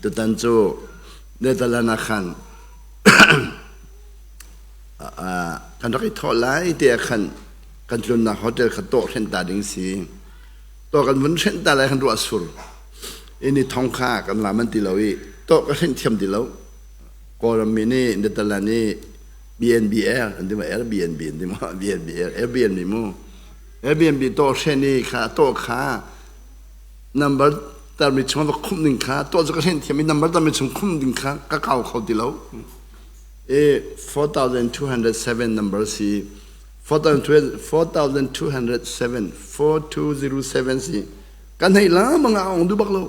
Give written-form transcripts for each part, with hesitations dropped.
Tutan cu Netherlands ah khan kan rak i thawh lai ti ah khan kan tlunnak hotel kha tawh hrenh ta ding si. Tawh kan vun hrenh ta lai khan ruah sur. Ini thong kha kan la man ti lo i tawh ka hrenh thiam ti lo. Kawlram mi nih Netherlands i BNB Air an ti ma Airbnb an ti ma BNB Air Airbnb mu Airbnb tawh hren i kha tawh kha number tarmi chung va khumh ding kha tawh cu ka hren thiam i number tarmi chung khumh ding kha ka kau kho ti lo i 4207 number si 4207 4207 si kan hei la manga ong du bak lo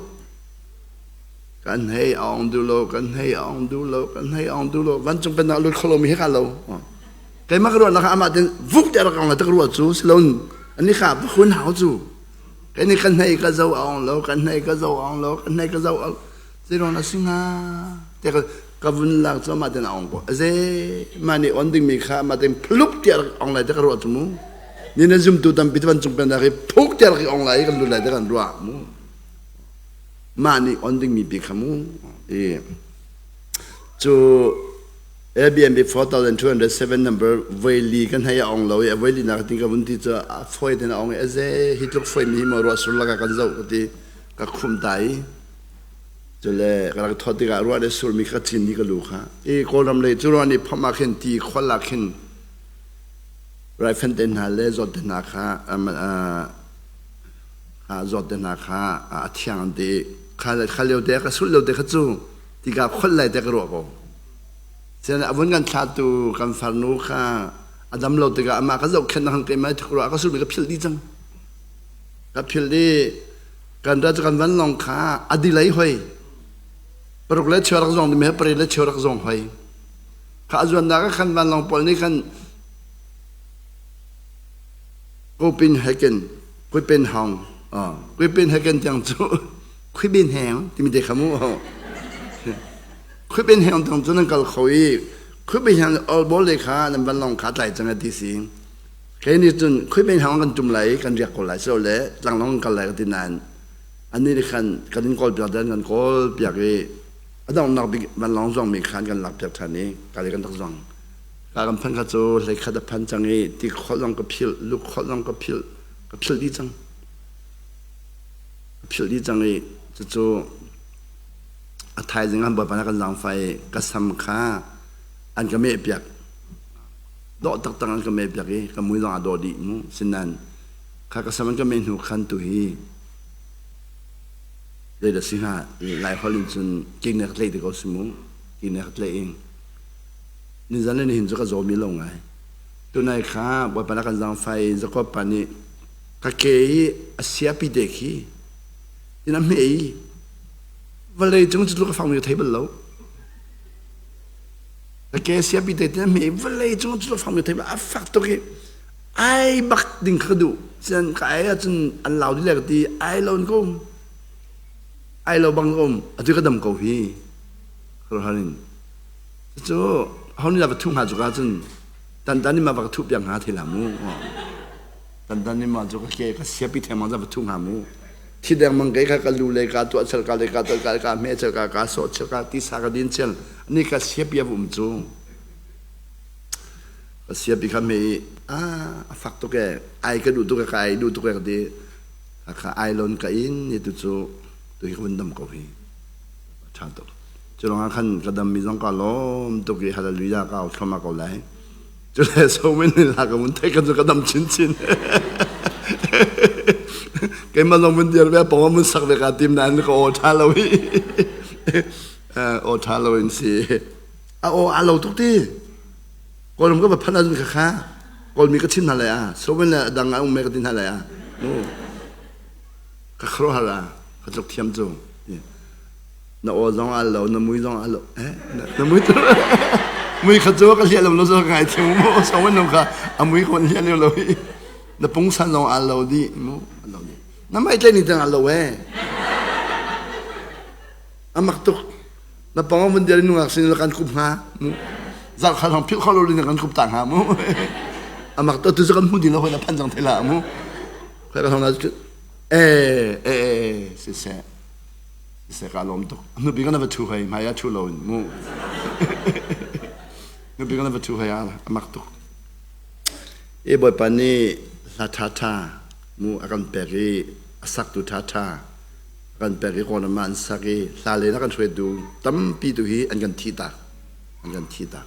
kan hei ong du lo kan hei ong du lo kan hei ong du lo vancung pennak lut kholo mi he ka lo keimah ka ruah nak amah ten vuk te rak ong la tak ruah cu silon ani kha hun hau cu Kan i kan hnei ka zo aung lo, kan hnei ka zo aung lo, kan hnei ka zo aung zeiruang na si hnga? Tiah ka, ka vun lak cu amah ten a ong ko. Aze mah nih on dingmi kha amah ten phluk tiah rak ong lai te ka ruah cu mu. Ni na zumtu tampi te vancung pennak i phuk tiah rak i ong lai i kan lut lai te kan ruah mu. Mah nih on dingmi pi kha mu. I cu Airbnb 4207 number voili kan hei a ong lo i a voili nak tin ka vun ti cu a foi ten a ong i a ze hi tluk foi mi hi maw ruah sur laka kan zoh ka ti ka khum ta i cule ka rak thawt tikah ruah le sur mi ka cin ni ka lu kha i kawlram lei cu ruah nih phom ah khin ti khol ah khin raifen te hna le zawt te hna kha zawt te hna kha a thiang an ti kha kha lio te ka sul lio te kha cu tika khol lai te ka ruah ko Sian a vun kan thlatu kan farnu kha a dam lo tikah amah ka zohkhenh hang keimah thuk ruah ka sulmi ka philh dih cang. Ka philh dih. Kan ra cu kan vanlawng kha a delay hoi. Paruk le cheu rak zong dimi he pariat le cheu rak zong hoi. Kha a zuannak ah khan vanlawng pawl nih khan Copenhagen, Copenhagen, Copenhagen tiang cu Khuibin heng timi te kha mu. Khuibin heng tong cu nan kal kho i Khuibin heng olbol le kha nan vanlawng kha tlai cang a ti si. Kei nih cun Khuibin heng kan tum lai kan riak ko lai so le tlanglawng kan kal lai ka ti nain annih nih khan kan in kawl piak dan kan kawl piak i a donghnak bik vanlawng zuangmi khan kan lak piak ṭhan i kali kan rak zuang. Ka kan phan kha cu hlei khat a phan cang i ti khawh zong ka philh, lu khawh zong ka philh, ka philh dih cang. Ka philh dih cang i cucu a thaizing ah Bawipa nih a kan zaangfah i ka sam kha an ka mehpiak. Dawh taktak an ka mehpiak i ka mui zong aa dawh dih mu. Sinain kha ka sam an ka meh hnu khan tu hi zeidah si hnga Laiholh in cun kingne ka tlaih ti ko si mu. Kingne ka tlaih i nizan le nihin cu ka zawmi lo ngai. Tunai kha Bawipa nih a kan zaangfah i Jakob pa nih ka ke i a siapi te khi tin a hme i vawlei cung cu tluk a fangmi ka thei bal lo ka ke siapi te tin a hme i vawlei cung cu tluk a fangmi ka thei bal a fak tuk i ai bak ding kha ka duh sian ka ai ahcun an lau dih le ka ti ai lo in ka um ai lo bang ka um atu ka dam ko hi khuaruahhar in cucu ho nih dah va thuh hnga cu ka cun tantan nih ma va ka thuh piak hnga thei hlah mu Tantan nih mah cu ka ke ka siapi thengmang za va thu hnga mu. Thi dengmang ke kha ka lu le ka tuah chel ka le ka tuah ka ka hme chel ka ka sawh chel ka tisa ka din chel ani ka siapi a um cu. Ka siapi kha me i a a fak tuk e ai ka duh tuk e ka ai duh tuk e ka ti ka ai lon ka in ni tu cu tu hi ka vun dam ko hi. Tha tuk. Cu lawng ah khan ka dam mi zong ka lawm tuk i hallelujah ka au thluahmah ko lai. Cule so min la ka mun thei kan cu ka dam chinchin. Keimah zong mun dir ve pong mun sak ve ka tim nain ka aw tha lo i aw tha lo in si. A aw a lo tuk ti. Kawlram ka va phan ahcun kha kha Kawlmi ka chin hna lai a so min le dang a um me ka tin hna lai a. No. Ka khuaruahhar a ka tluk thiam cu. Na aw zong al lo, na mui zong al lo. Eh, na mui tu mui kha cu ka hliah lo lo zo ngai thiam mu so wan lo kha a mui kon hliah lo lo hi. Na pungsan zong al lo di mu al lo di. Na mai tlai ni tang al lo eh. Amak tuk. Na pang vun dir nungak sin la kan kup hnga mu. Zar kha zong philh kho lo ni kan kup ta hnga mu. Amak to tu kan hmu di lo hoi na phan jang thela mu. Khoi ka thong na eh eh eh si se. Siseh ka lawm tuk. Nupi kan va ṭhu hoi, hmai ah ṭhu lo in mu. Nupi kan va ṭhu hoi ah a mak tuk. I Bawipa nih hla ṭhaṭha mu a kan pek i a saktu ṭhaṭha a kan pek i kawl an sak i hla len a kan hruaitu tampi tu hi an kan thih tak. An kan thih tak.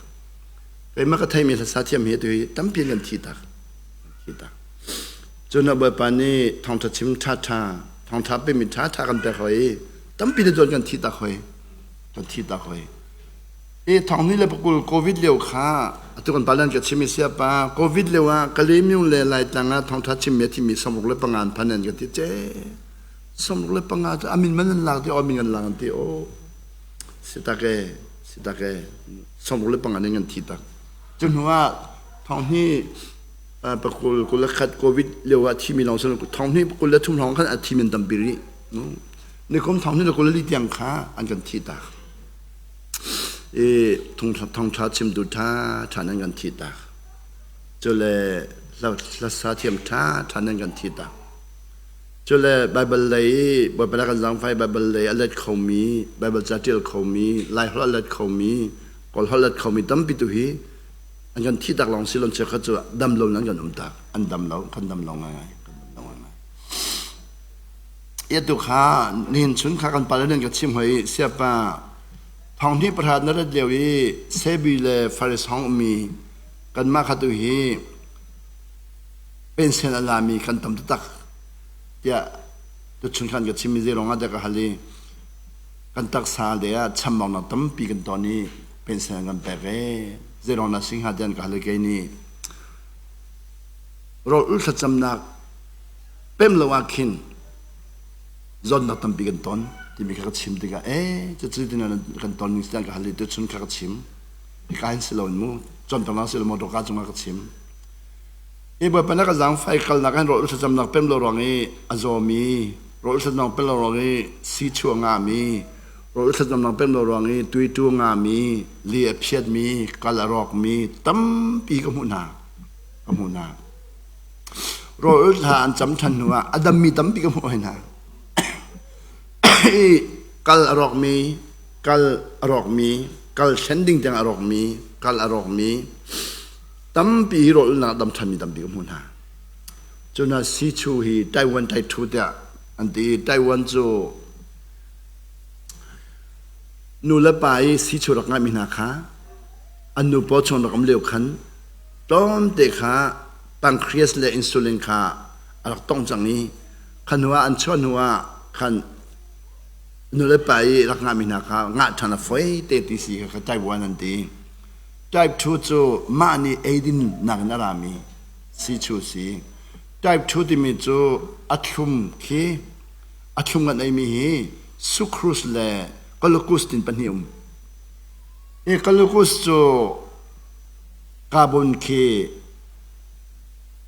Keimah ka theimi hlasa thiam hi tu hi tampi an kan thih tak. An thih tak. Cun Bawipa nih thawngṭha chim ṭhaṭha, thawngṭha pemi ṭhaṭha kan pek hoi i tampi na tuan kan thih tak hoi. Kan thih tak hoi. I thonghni le pakul COVID lio kha atu kan pa lan ka chim i siapa COVID lio ah Kalaymyo le Laitlang ah thawngṭha chim mi a thimi 65 an phan an ka ti ce 65 cu amin man an lak ti o min an lak an ti o sitak e sitak e 65 an in kan thi tak cu hnu ah thonghni pakul kul le khat COVID lio ah thimi lawng sin thonghni pakul le thum lawng khan a thimi an tampi rih nikum thonghni le kul le li tiang kha an kan thi tak I thawngṭha chimtu ṭhaṭha nan kan thihtak. Cule hlasa thiam ṭhaṭha nan kan thihtak. Cule Baibal lei i Bawipa le kan zaangfai Baibal lei a let khomi, Baibal ca ṭial khomi, Laiholh a let khomi, Kawlholh a let khomi tampi tu hi an kan thihtak lawng si lo cheukhat cu dam lo in an kan umtak. An dam lo, kan dam lo ngaingai. Kan dam lo ngaingai. Atu kha nihin chun kha kan pale nan ka chim hoi i siapa thonghnih pahra na rat lio i Sebi le Faris hong ummi kanmah kha tu hi pension a lami kan tam taktak tiah tuchun khan ka chim i zeiruang ah dah ka hal i kan taksa le ah chambaunak tampi kan ton i pension an kan pek ee zeiruang dah si hnga tiah an ka hal i kei nih rawl ul thlacamnak pem lo ah khin zawtnak tampi kan ton timi kha ka chim tikah ee cucu tin kan ton ning sian ka hal i tuchun kha ka chim hika hin si lo in mu cawnpiaknak si lo motor car cungah ka chim i bawipa na ka zaangfai kalnak hin rawl thlacamnak pem lo ruang i a zawmi rawl thlacamnak pem lo ruang i si chuah ngami rawl thlacamnak pem lo ruang i tuitu ngami li a phiatmi kal a rawkmi tampi ka hmuh hna ka hmuh hna Rawl hla an cam ṭhan hnuah a dammi tampi ka hmuh hoi hna. I kal a rawkmi, kal a rawkmi, kal thlen ding tiang a rawkmi, kal a rawkmi tampi hi rawl ulnak a dam ṭhanmi tampi ka hmuh hna. Cun Sichu hi Taiwan Taitu tiah an ti i Taiwan cu nu le pa i sichu rak ngaimi hna kha an nu paw chung rak um lio khan tlawmte kha pancreas le insulin kha a rak tong cang i kha hnu ah an chuah hnu ah khan nulepa i rak ngahmi hna kha ngah ṭhan a foi te ti si kha type 1 an ti. Type 2 cu mah nih eidin nak in a rami si chu si. Type 2 timi cu a thlum khi a thlum kan eimi hi sucrose le glucose tin pahnih um. I glucose cu Carbon khi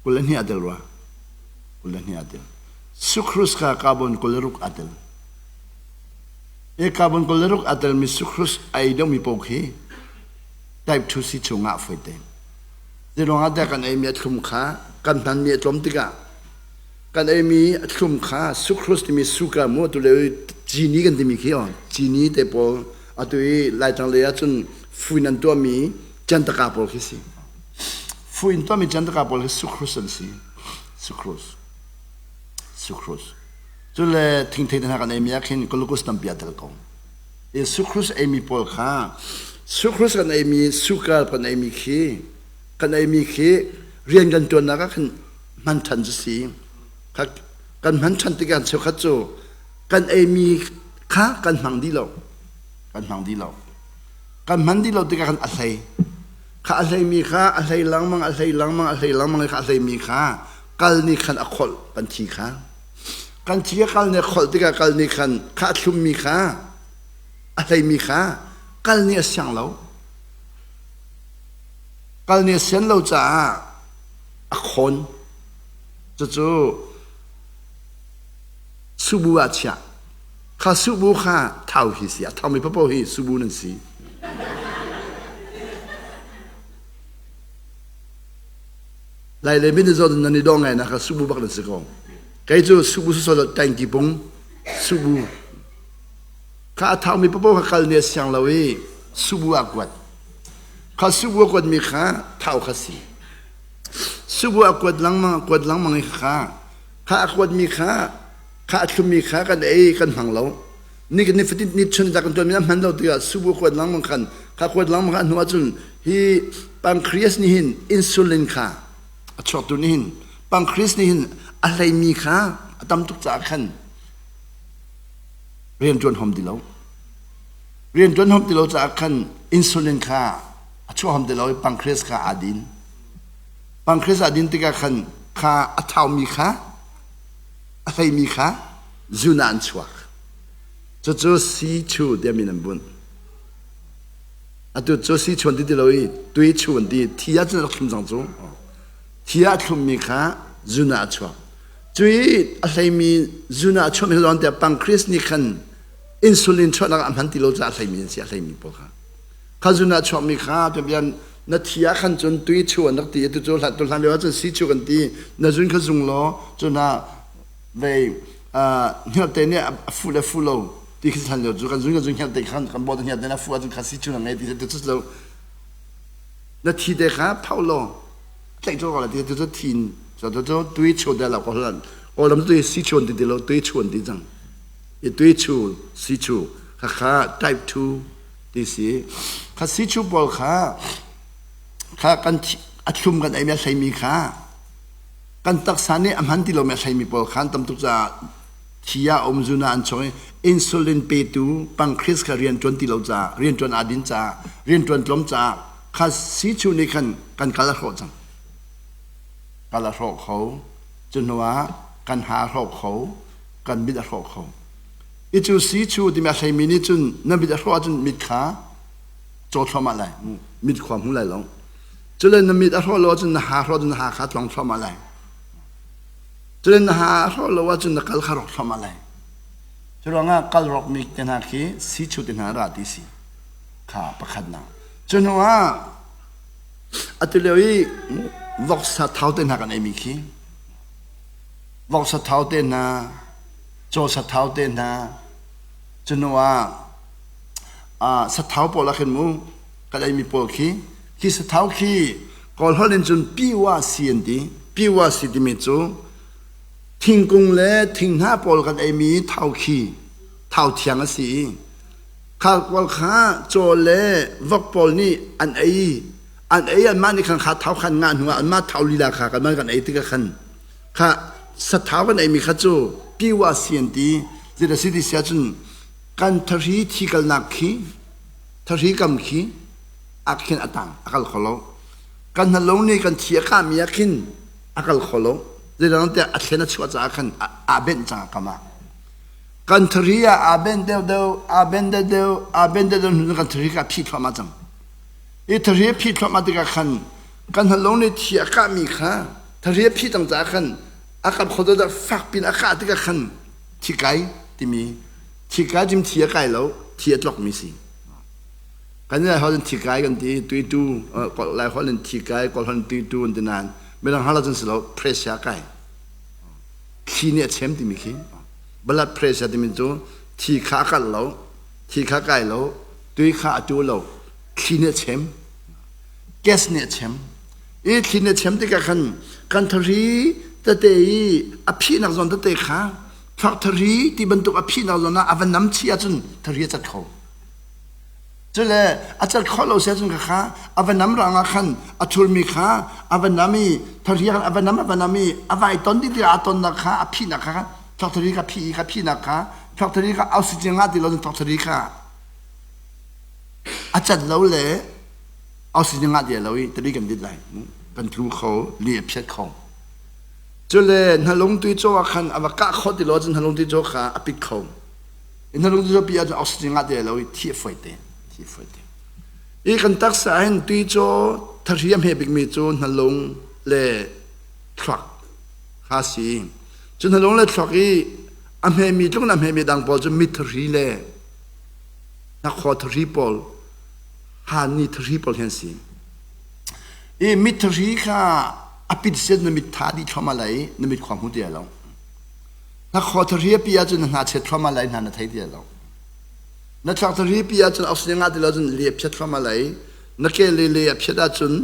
22 a tel rua. 22 a tel. Sucrose kha carbon 26 a tel. I carbon 26 a telmi sucrose a ei deuhmi paoh khi type 2 si chung ah foi te. Zeiruang ah dah kan eimi a thlum kha kan hmanmi a tlawm tikah kan eimi a thlum kha sucrose timi sugar mu atu le cini kan timi khi on cini te pawl atu i Laitlang lei ahcun fuin an tuahmi Cantaka pawl khi si. Fuin tuahmi cantaka pawl hi sucrose an si. Sucrose. Sucrose. Cule thingthei te hna kan eimi ah khin glucose tampi a tel ko. I sucrose eimi pawl kha sucrose kan eimi sugar kan eimi khi kan eimi khi rian kan tuannak ah khin hman than cu si. Kan hman than tikah cheukhat cu kan eimi kha kan hmang dih lo. Kan hmang dih lo. Kan hman dih lo tikah khan a hlei. Kha a hleimi kha a hlei lengmang, a hlei lengmang, a hlei lengmang i kha a hleimi kha kal nih khan a kholh kan thi kha. Kan thi a kal nih a kholh tikah kal nih khan kha a thlummi kha a hleimi kha kal nih a siang lo. Kal nih a sian lo caah a khawn. Cucu subu ah chiah. Kha subu kha thau hi si. A thaumi paoh hi subu nan si. Lai le min zawn nan i dawh ngai na kha subu bak nan si ko. Kei cu subu sosol tangki pung subu. Kha a thaumi paoh kha kal nih a siang lo i subu ah kuat. Kha subu a kuatmi kha thau kha si. Subu a kuat lengmang a kuat lengmang i kha kha a kuatmi kha kha a thlummi kha kan ei kan hmang lo. Ni ni fatin ni chun ta kan tuanmi a hman lo tikah subu kuat lengmang khan kha kuat lengmang kha hnu ahcun hi pancreas nih hin insulin kha a chuaktu nih hin pancreas nih hin a hleimi kha a tam tuk caah khan rianṭuan hom ti lo. Rianṭuan hom ti lo caah khan insulin kha a chuah hom ti lo i pancreas kha aa din. Pancreas aa din tikah khan kha a thaumi kha a hleimi kha zun ah an chuak. Cucu C2 tiah min an bunh. Atu cu C chuan ti ti lo i tui chu an ti. Thi ah cun a rak thlum cang cu. Thi ah a thlummi kha zun ah a chuak. Cui a hleimi zun ah a chuahmi zawn tiah pancreas nih khan insulin chuahnak ah a hman ti lo caah a hleimi an si a hleimi pawl kha. Kha zun ah chuakmi kha tubian na thi ah khan cun tui chu an rak ti tu cu hlan tu hlan lio ah cun si chu kan ti na zun kha zung law cun ah vei hngerhte nih a fu le fu lo ti khi hlan lio cu kan zun kan zun hngerhte khan kan bawt hngerhte na fu ahcun kha si chu na ngei ti tu cu lo na thi te kha phau law tlaih cu ko ti tu cu thin cu tu cu tui chu de lo ko hlan kawlam tui si chuan ti ti lo tui chuan ti cang i tui chu si chu kha kha type 2 ti si kha si chu pawl kha kha kan a thlum kan ei mi a hleimi kha kan taksa nih a hman ti lo mi a hleimi pawl khan tam tuk caah thi ah um zuna an chong i insulin petu pancreas kha rian ṭuan ti lo caah rian ṭuan aa din caah rian ṭuan tlawm caah kha si chu nih khan kan kal a hrawh cang kal a hrawh kho cu hnu ah kan ha a hrawh kho kan mit a hrawh kho i cu si chu timi a hleimi nih cun na mit a hrawh ahcun mit kha caw thluahmah lai mit khua hmu lai lo cule na mit a hrawh lo ahcun na ha hrawh ahcun na ha kha tlong thluahmah lai cule na ha a hrawh lo ahcun na kal kha rawk thluahmah lai cu ruangah kal rawkmi te hna khi si chu te hna ra ti si kha pakhatnak Cu hnu ah atu lio i voksa thau te hna kan eimi khi voksa thau te hna, caw sathau te hna, cu hnu ah sathau pawl ah khin mu kan eimi pawl khi khi sathau khi Kawl holh in cun piwa si an ti. Piwa si timi cu thingkung le thinghnah pawl kan eimi thau khi thau thiang a si i Khalkual kha caw le vok pawl nih an ei. An ei anmah nih khan kha thau khan ngah hnuah anmah thau lila kha kanmah kan ei tikah khan kha sathau kan eimi kha cu piwa si an ti. Zeidah si ti si ahcun kan thahri thi kalnak khi thahri kam khi ah khin a tang a kal kho lo. Kan hnalong nih kan thi a kahmi ah khin a kal kho lo. Zeidah tiah a thlen a chuah caah khan aa benh cang a kam ah. Kan thari ah aa ben deuhdeuh, aa ben deuhdeuh, aa ben deuhdeuh hnu kan thari kha a phih thluahmah cang. I thari a phih thluahmah tikah khan kan hngalong nih thi a kahmi kha thari a phih cang caah khan a kap kho deuhdeuh fak pin a kah tikah khan thi kai timi thi kai cim thi a kai lo thi a tlokmi si. Kan lai holh in thi kai kan ti tuitu lai holh in thi kai kawl holh in tuitu an ti nain midang hal ahcun si lo pressure kai. Thli nih a chem timi khi blood pressure timi cu thi kha a kalh lo, thi kha kai lo, tui kha a tu lo, thli nih a chem, gas nih a chem. I thli nih a chem tikah khan kan thari tete i a phihnak zawn tete kha thluak thari ti bantuk a phihnak zawn ah a va nam chih ahcun thari a cat kho. Cule a cat khawh lo siah cun kha a va nam rangah khan a thulmi kha a va nam i thari khan a va nam a va nam i a vai ton dih tikah a tonnak kha a phihnak kha thawkthari kha phih i kha phihnak kha thawkthari kha oxygen ngah ti lo cun thawkthari kha a cat lo le oxygen ngah ti lo i tari kan dit lai kan tlu kho li a phiat kho cule hnalung tui caw ah khan a va kah khawh ti lo cun hnalung tui caw kha a pit kho Hnalung zapi ahcun oxygen ngah ti lo i thi a fawi te. Thi a fawi te. I kan taksa hin tui cu thahri a hme bikmi cu hnalung le thluak kha si. Cu hnalung le thluak i a hmemi tluk in a hmemi dang pawl cu mit thahri le hnakhaw thahri pawl, hani thahri pawl hi an si. I mit thahri kha a pit sian na mit tha dih thluahmah lai i na mit khua hmu ti lo. Hnakhaw thahri a pi ahcun na hna chet thluahmah lai hna na thei ti lo. Na thluak thari pi ahcun oxygen ngah ti lo cun le phiat thluahmah lai. Na ke le le a phiat ahcun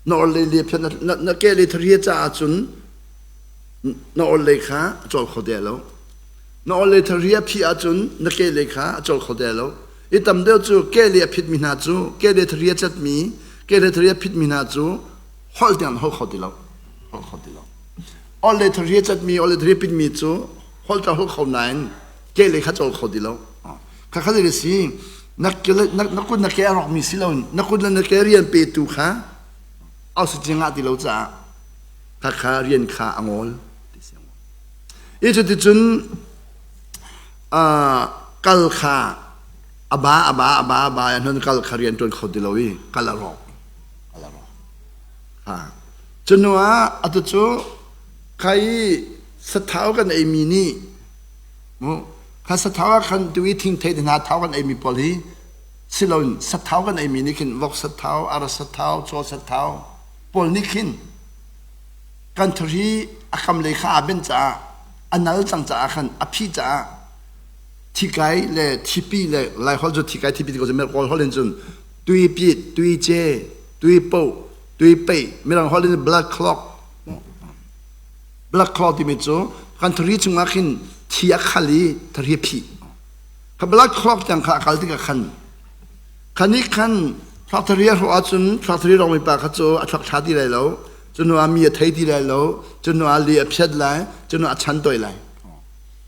na or le le phiat na ke le thari a cah ahcun na or le kha a cawl kho te lo. Na or le thari a phih ahcun na ke le kha a cawl kho te lo. I tam deuh cu ke le a phitmi hna cu ke le thari a catmi ke le thari a phitmi hna cu holh tiang holh kho ti lo. Holh kho ti lo. Or le thari a catmi or le thari a pitmi cu holh ta holh kho nain ke le kha cawl kho ti lo. Kha kha zei si na na kut na ke a rawkmi si lo na kut le na ke rian petu kha oxygen ngah ti lo caah kha kha rian kha a ngol ti si i cuticun kal kha a ba a ba a ba a ba hnon kal kha rian ṭuan kho ti lo i kal a rawk kal a rawk ha cunu ah atu cu khai sathau kan eimi nih mu kha sathau ah khan tu i thingthei te hna thau kan eimi pawl hi siloin sathau kan eimi nih khin vok sathau ara sathau caw sathau pawl nih khin kan thari a kam lei kha aa benh caah a nal cang caah khan a phih caah thikai le thipi le Laiholh cu thikai thipi ti ko kawl holh in cun tuipi tuice tuipo tuipei mirang holh in blood clot blood clot timi cu kan thari chungah khin thi a khal i thari a phih kha blood clot tiang kha a kal tikah khan khan nih khan thluak thari a hrawh ahcun thluak thari rong mipa kha cu a thluak ṭha ti lai lo cu hnu ah mi a thei ti lai lo cu hnu ah li a phiat lai cu hnu ah a chan toi lai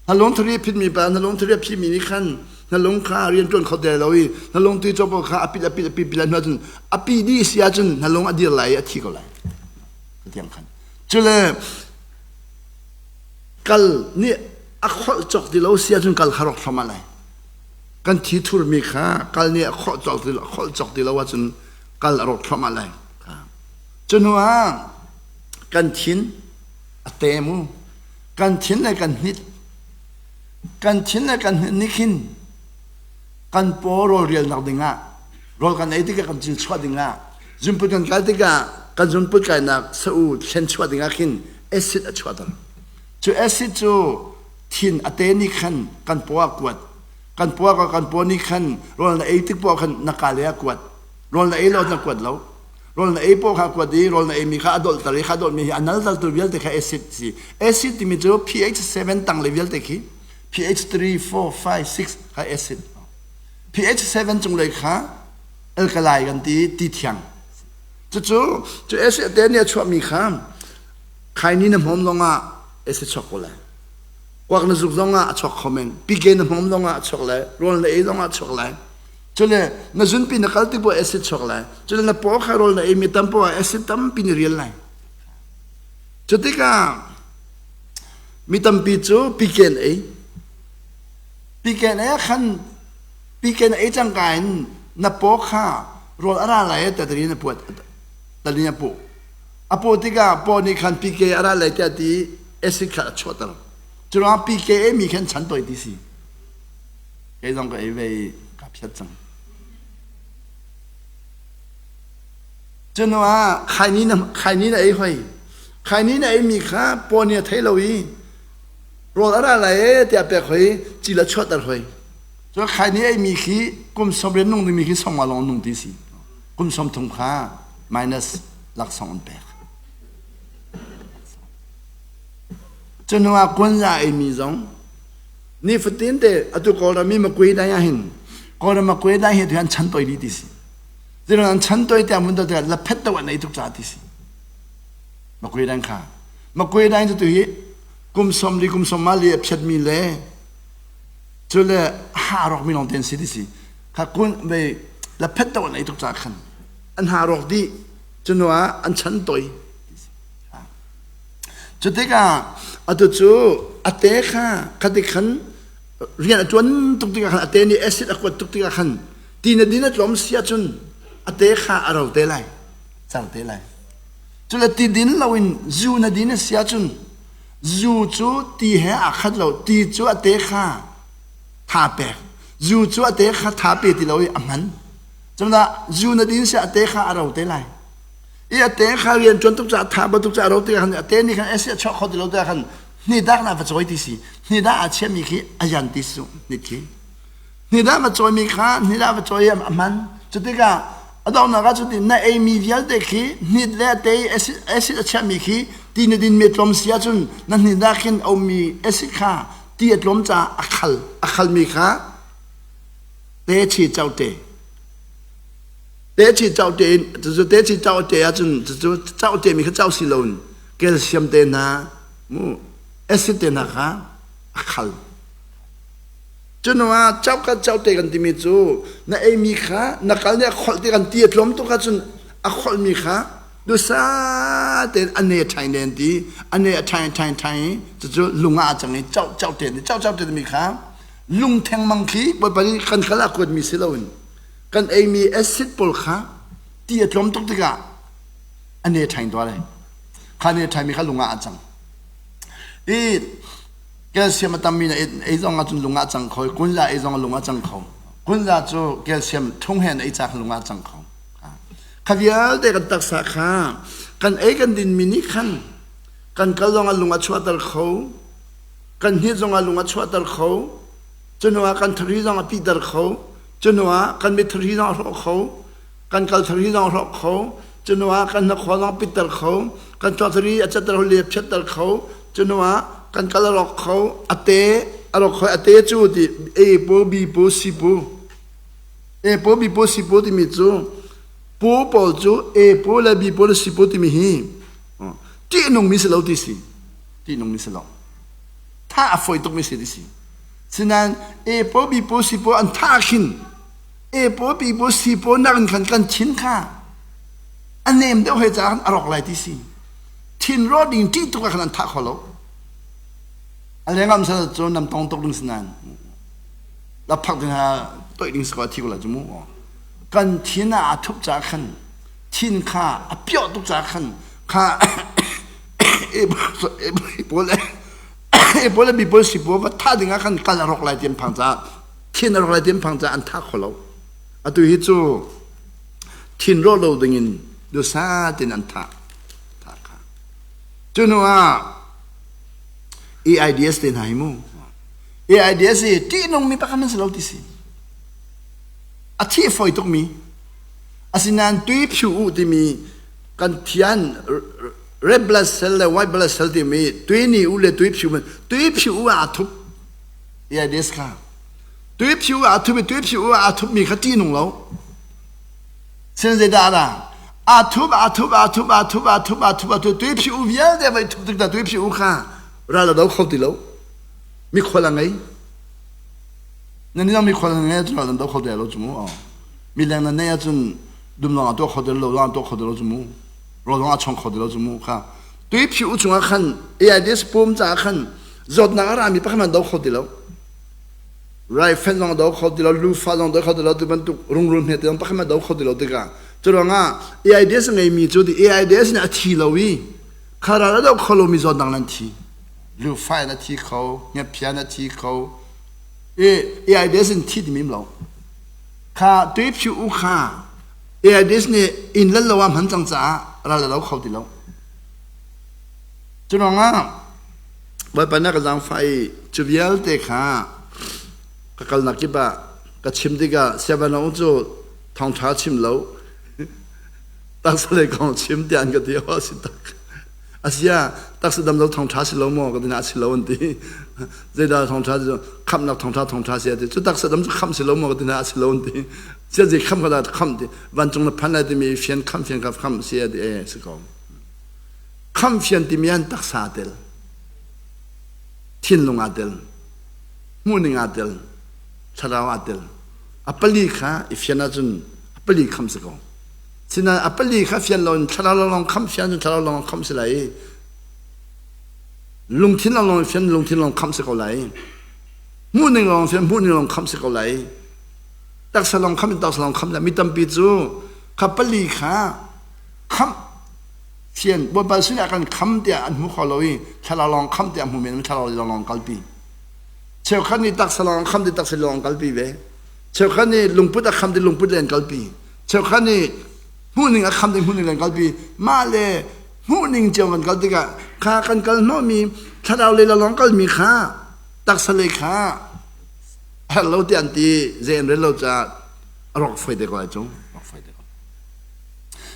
na lung thari a phitmi pa na lung thari a phimi nih khan na lung kha rian ṭuan kho ti lo i na lung ti cawpaw kha a pit a pit a pit pit lai hnu ahcun a pi dih si ahcun na lung a dir lai i a thi ko lai tiang khan cule kal nih a kholh cawk ti lo si ahcun kal kha rawk thluahmah lai kan thi thurmi kha kal nih a kholh cawk ti kholh cawk ti lo ahcun kal a rawk thluahmah lai cu hnu ah kan thin a te mu kan thin le kan hnit kan thin le kan hnit nih khin kan paw rawl rialnak dingah rawl kan ei tikah kan cil chuah dingah zunput kan kal tikah kan zunput kainak sa-u thlen chuah dingah khin acid a chuahter cu acid cu thin a te nih khan kan paw ah kuat kan paw ah kan paw nih khan rawl na ei tik paw khan na ka le ah kuat rawl na ei lo na kuat lo rawl na ei paw kha kuat i rawl na ei mi kha a dolh ter i kha dolh mi hi a nal tu vialte kha acid si acid timi cu pH 7 tang le vialte khi pH 3 4 5 6 kha acid pH 7 cung lei kha alkali kan ti ti thiang cucu cu acid te nih a chuahmi kha khaini na hmawm zongah acid chuak ko lai kuak na zuk zongah a chuak kho men pike na hmawm zongah a chuak lai rawl na ei zongah a chuak lai cule na zunpi na kal tik bu acid chuak lai cule na paw kha rawl na ei mi tam paw ah acid tampi ni rial lai cu tikah mi tampi cu pike an ei pike an ei ah khan pike na ei cangka in na paw kha rawl a ra lai ta tari na puat tali na pu a paw tikah paw nih khan pike a ra lai tiah ti acid kha a chuahter cu ruangah pike ei mi khan chan toi ti si kei zong ka ei ve i ka phiat cang cu hnu ah khaini na khaini na ei hoi khaini na ei mi kha paw nih a thei lo i rawl a ra lai e tiah pek hoi cil a chuahter hoi cu khaini ei mi khi kum sawmriat nung dingmi khi sawmnga lawng nung ti si kum 30 kha minus laksawng an pek cu hnu ah kuanza ei mi zong nifatin te atu Kawlram i makui dai ah hin Kawlram makui dai hi tu an chan toi dih ti si ziron an chan toi tiang mun to la phet to an ei tuk ca ti si makui dai kha makui dai tu hi kum som li kum som ma li a phiat mi le cu le ha rok mi long ten si ti si kha kun ve la phet to an ei tuk ca khan an ha rok di cu nu ah an chan toi Cu tikah atu cu a te kha khati khan rian a ṭuan tuk tikah khan a te nih acid a kuat tuk tikah khan ti na din a tlawm si ahcun a te kha a ro te lai, car te lai. Cule ti din loin zu na din a si ahcun zu cu ti he aa khat lo, ti cu a te kha tha pek, zu cu a te kha tha pe ti lo i a hman. Cun zu na din si a te kha a ro te lai. I a te kha rian ṭuan tuk caah tha bantuk caah ro tikah khan a te nih khan esi a chuak kho ti lo tikah khan hnidak na va cawi ti si hnidak aa chiahmi khi a yan ti su hnit khi. Hnidah va cawimi kha hnidah va cawi a hman. Cutikah a donghnak ah cuti na eimi vialte khi hnit le a te i acid a chiahmi khi ti na dinmi a tlawm si ahcun na hnit ah khin a ummi acid kha ti a tlawm caah a khal. A khalmi kha te chi cau te. Te chi cau te in cucu te chi cau te ahcun cucu cau te mi kha cau si loin calcium te hna mu acid te hna kha a khal. Cuhnuah caukat caute kan timi cu na eimi kha na kal nih a kholh ti kan ti a tlawm tuk ahcun a kholhmi kha dusa tein a ne ṭhain len ti a ne a ṭhain ṭhain ṭhain i cucu lung ah a cang i cau caute ti cau caute timi kha lung thengmang khi Bawipa nih kan kal ah kuatmi si loin kan eimi acid pawl kha ti a tlawm tuk tikah a ne ṭhain tuah lai kha ne ṭhaimi kha lung ah a cang i Calcium a tammi na ei zong ahcun lung ah cang kho i kunza ei zong ah lung ah cang kho. Kunza cu calcium thung he na ei cak lung ah cang kho. Kha vialte kan taksa kha kan ei kan dinmi nih khan kan kal zong ah lung a chuahter kho, kan hnit zong ah lung a chuahter kho, cu ah kan thari zong a pihter kho, cu ah kan mit thari zong a hrawh kho, kan kal thari zong a hrawk kho cunuah kan hnakhaw zong pitter kho kan chuak thari a catter ho le phiatter kho cunuah kan kal a rawk kho a te a rawk kho a te cu ti A pu B pu C pu A pu B pu C pu timi cu pu pawl cu A pu le B pu le C pu timi hi ṭihnung mi si lo ti si ṭihnung mi si lo tha a fawi tuk mi si ti si sinain A pu B pu C pu an tha khin E paw pi paw si paw nak in khan kan thin kha a nem deuh he caah a rawk lai ti si thin rawh ding ṭih tuk ah khan an thah kho lo a lengam sal cu nam tong tuk ding si nain la phak ding ha toih ding si ko a thi ko la cu mu kan thin ah a thup caah khan thin kha a pioh tuk caah khan kha e pawl e pawl le bi pawl si pawl va thah ding ah khan kal a rawk lai ti an phang caah thin a rawk lai ti an phang caah an thah kho lo. Atu hi cu thin rawh lo dingin dusa tin an thah. Thah kha. Cu hnu ah AIDS te hna hi mu. AIDS hi ṭihnungmi pakhat an si lo ti si. A thi fawi tukmi. Asinain tui phu u timi kan thian red blood cell le white blood cell timi tui ni u le tui phu tui phu u ah a thup AIDS kha tuiphiu ah a thup i tuiphiu ah a thupmi kha ṭihnung lo sin zeidah dah a thup a thup a thup a thup a thup a thup a thup tuiphiu vialte vai thup tik dah tuiphiu kha ral a do kho ti lo mikhual a ngei nan ni mikhual a ngei ahcun ral an do kho ti lo cu mu mileng nan nei ahcun dum lawng a tuah kho ti lo lawng a tuah kho ti lo cu mu rawl zong a chong kho ti lo cu mu kha tuiphiu chungah khan AIDS pum caah khan zawtnak a rami pakhat hmanh do kho ti lo raifen zong do kho ti lo lufa zong do kho ti lo ti bantuk rungrul hme te zong pakhat hmanh do kho ti lo tikah curuangah AIDS ngeimi cu ti AIDS nih a thi lo i kharal a do kho lomi zawtnak nan thi lufa in a thi kho hnephian a thi kho i AIDS in thi timi lo kha tuiphiu u kha AIDS nih inn lal lo ah hman cang caah ral a do kho ti lo curuangah Bawipa na ka zaangfah i cu vialte kha ka kalnak kip ah ka chim tikah siavanong cu thawngṭha chim lo taksa lei kong chim tiah an ka ti aw a si tak asia taksa dam lo thawngṭha si lo maw ka ti na a si lo an ti zeidah thawngṭha cu khamhnak thawngṭha thawngṭha si a ti cu taksa dam cu khamh si lo maw ka ti na a si lo an ti sia zei khamh ka dah khamh ti vancung na phan lai timi fian khamh fian kha khamh si a ti e si ko Khamhfian timi an taksa aa tel, thinlung aa tel, hmuhning aa tel, thlarau aa tel. A pali kha i fian ahcun a pali khamh si ko. Sinain a pali kha fian loin thlarau lawnglawng khamh fian cun thlarau lawnglawng khamh si lai i lungthin lawnglawng fian lungthin lawng khamh si ko lai. Hmuhning lawng fian hmuhning lawng khamh si ko lai. Taksa lawng khamh in taksa lawng khamh lai. Mi tampi cu kha pali kha khamh Fian Bawipa sinah kan kham tiah an hmu kho lo i thlarau lawng kham tiah hmu men thlarau lawng kalpi. Cheukhat nih taksa lawng kham ti taksa lawng kalpi ve. Cheukhat nih lungput a kham ti lungput len kalpi. Cheukhat nih hmuhning a kham ti hmuhning len kalpi. Mah le hmuhning cio kan kal tikah kha kan kal hnawhmi thlarau lei lawng kalmi kha taksa lei kha A herh lo tiah an ti, zei an rel lo caah a rawk foi te ko lai cu. Rawk foi te ko.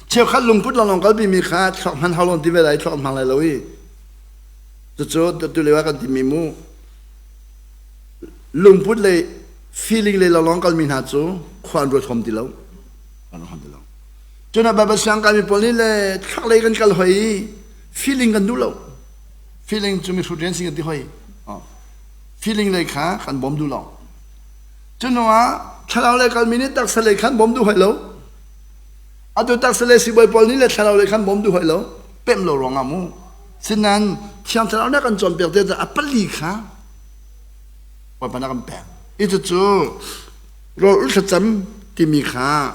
Cheukhat lungput lawnglawng kalpi mi kha thluak hman hau lo ti ve lai, thluak hmang lai lo i. Cucu tu lio ah kan timi mu lungput le feeling le lawnglawng kalmi hna cu khua an ruat hom ti lo. An ruat hom ti lo. Cun a Bible siang kaimi pawl nih le thluak lei kan kal hoi i feeling kan duh lo. Feeling cu mihrut rian si kan ti hoi. Feeling lei kha kan bawm duh lo. Cu hnu ah thlarau lei kalmi nih taksa lei khan bawm duh hoi lo. Atu taksa lei sibawi pawl nih le thlarau lei khan bawm duh hoi lo. Pemh lo ruangah mu. Sinain Thiang Thlarau nih a kan cawnpiak te a pali kha Bawipa nih a kan pek. I cucu rawl ulh thlacam timi kha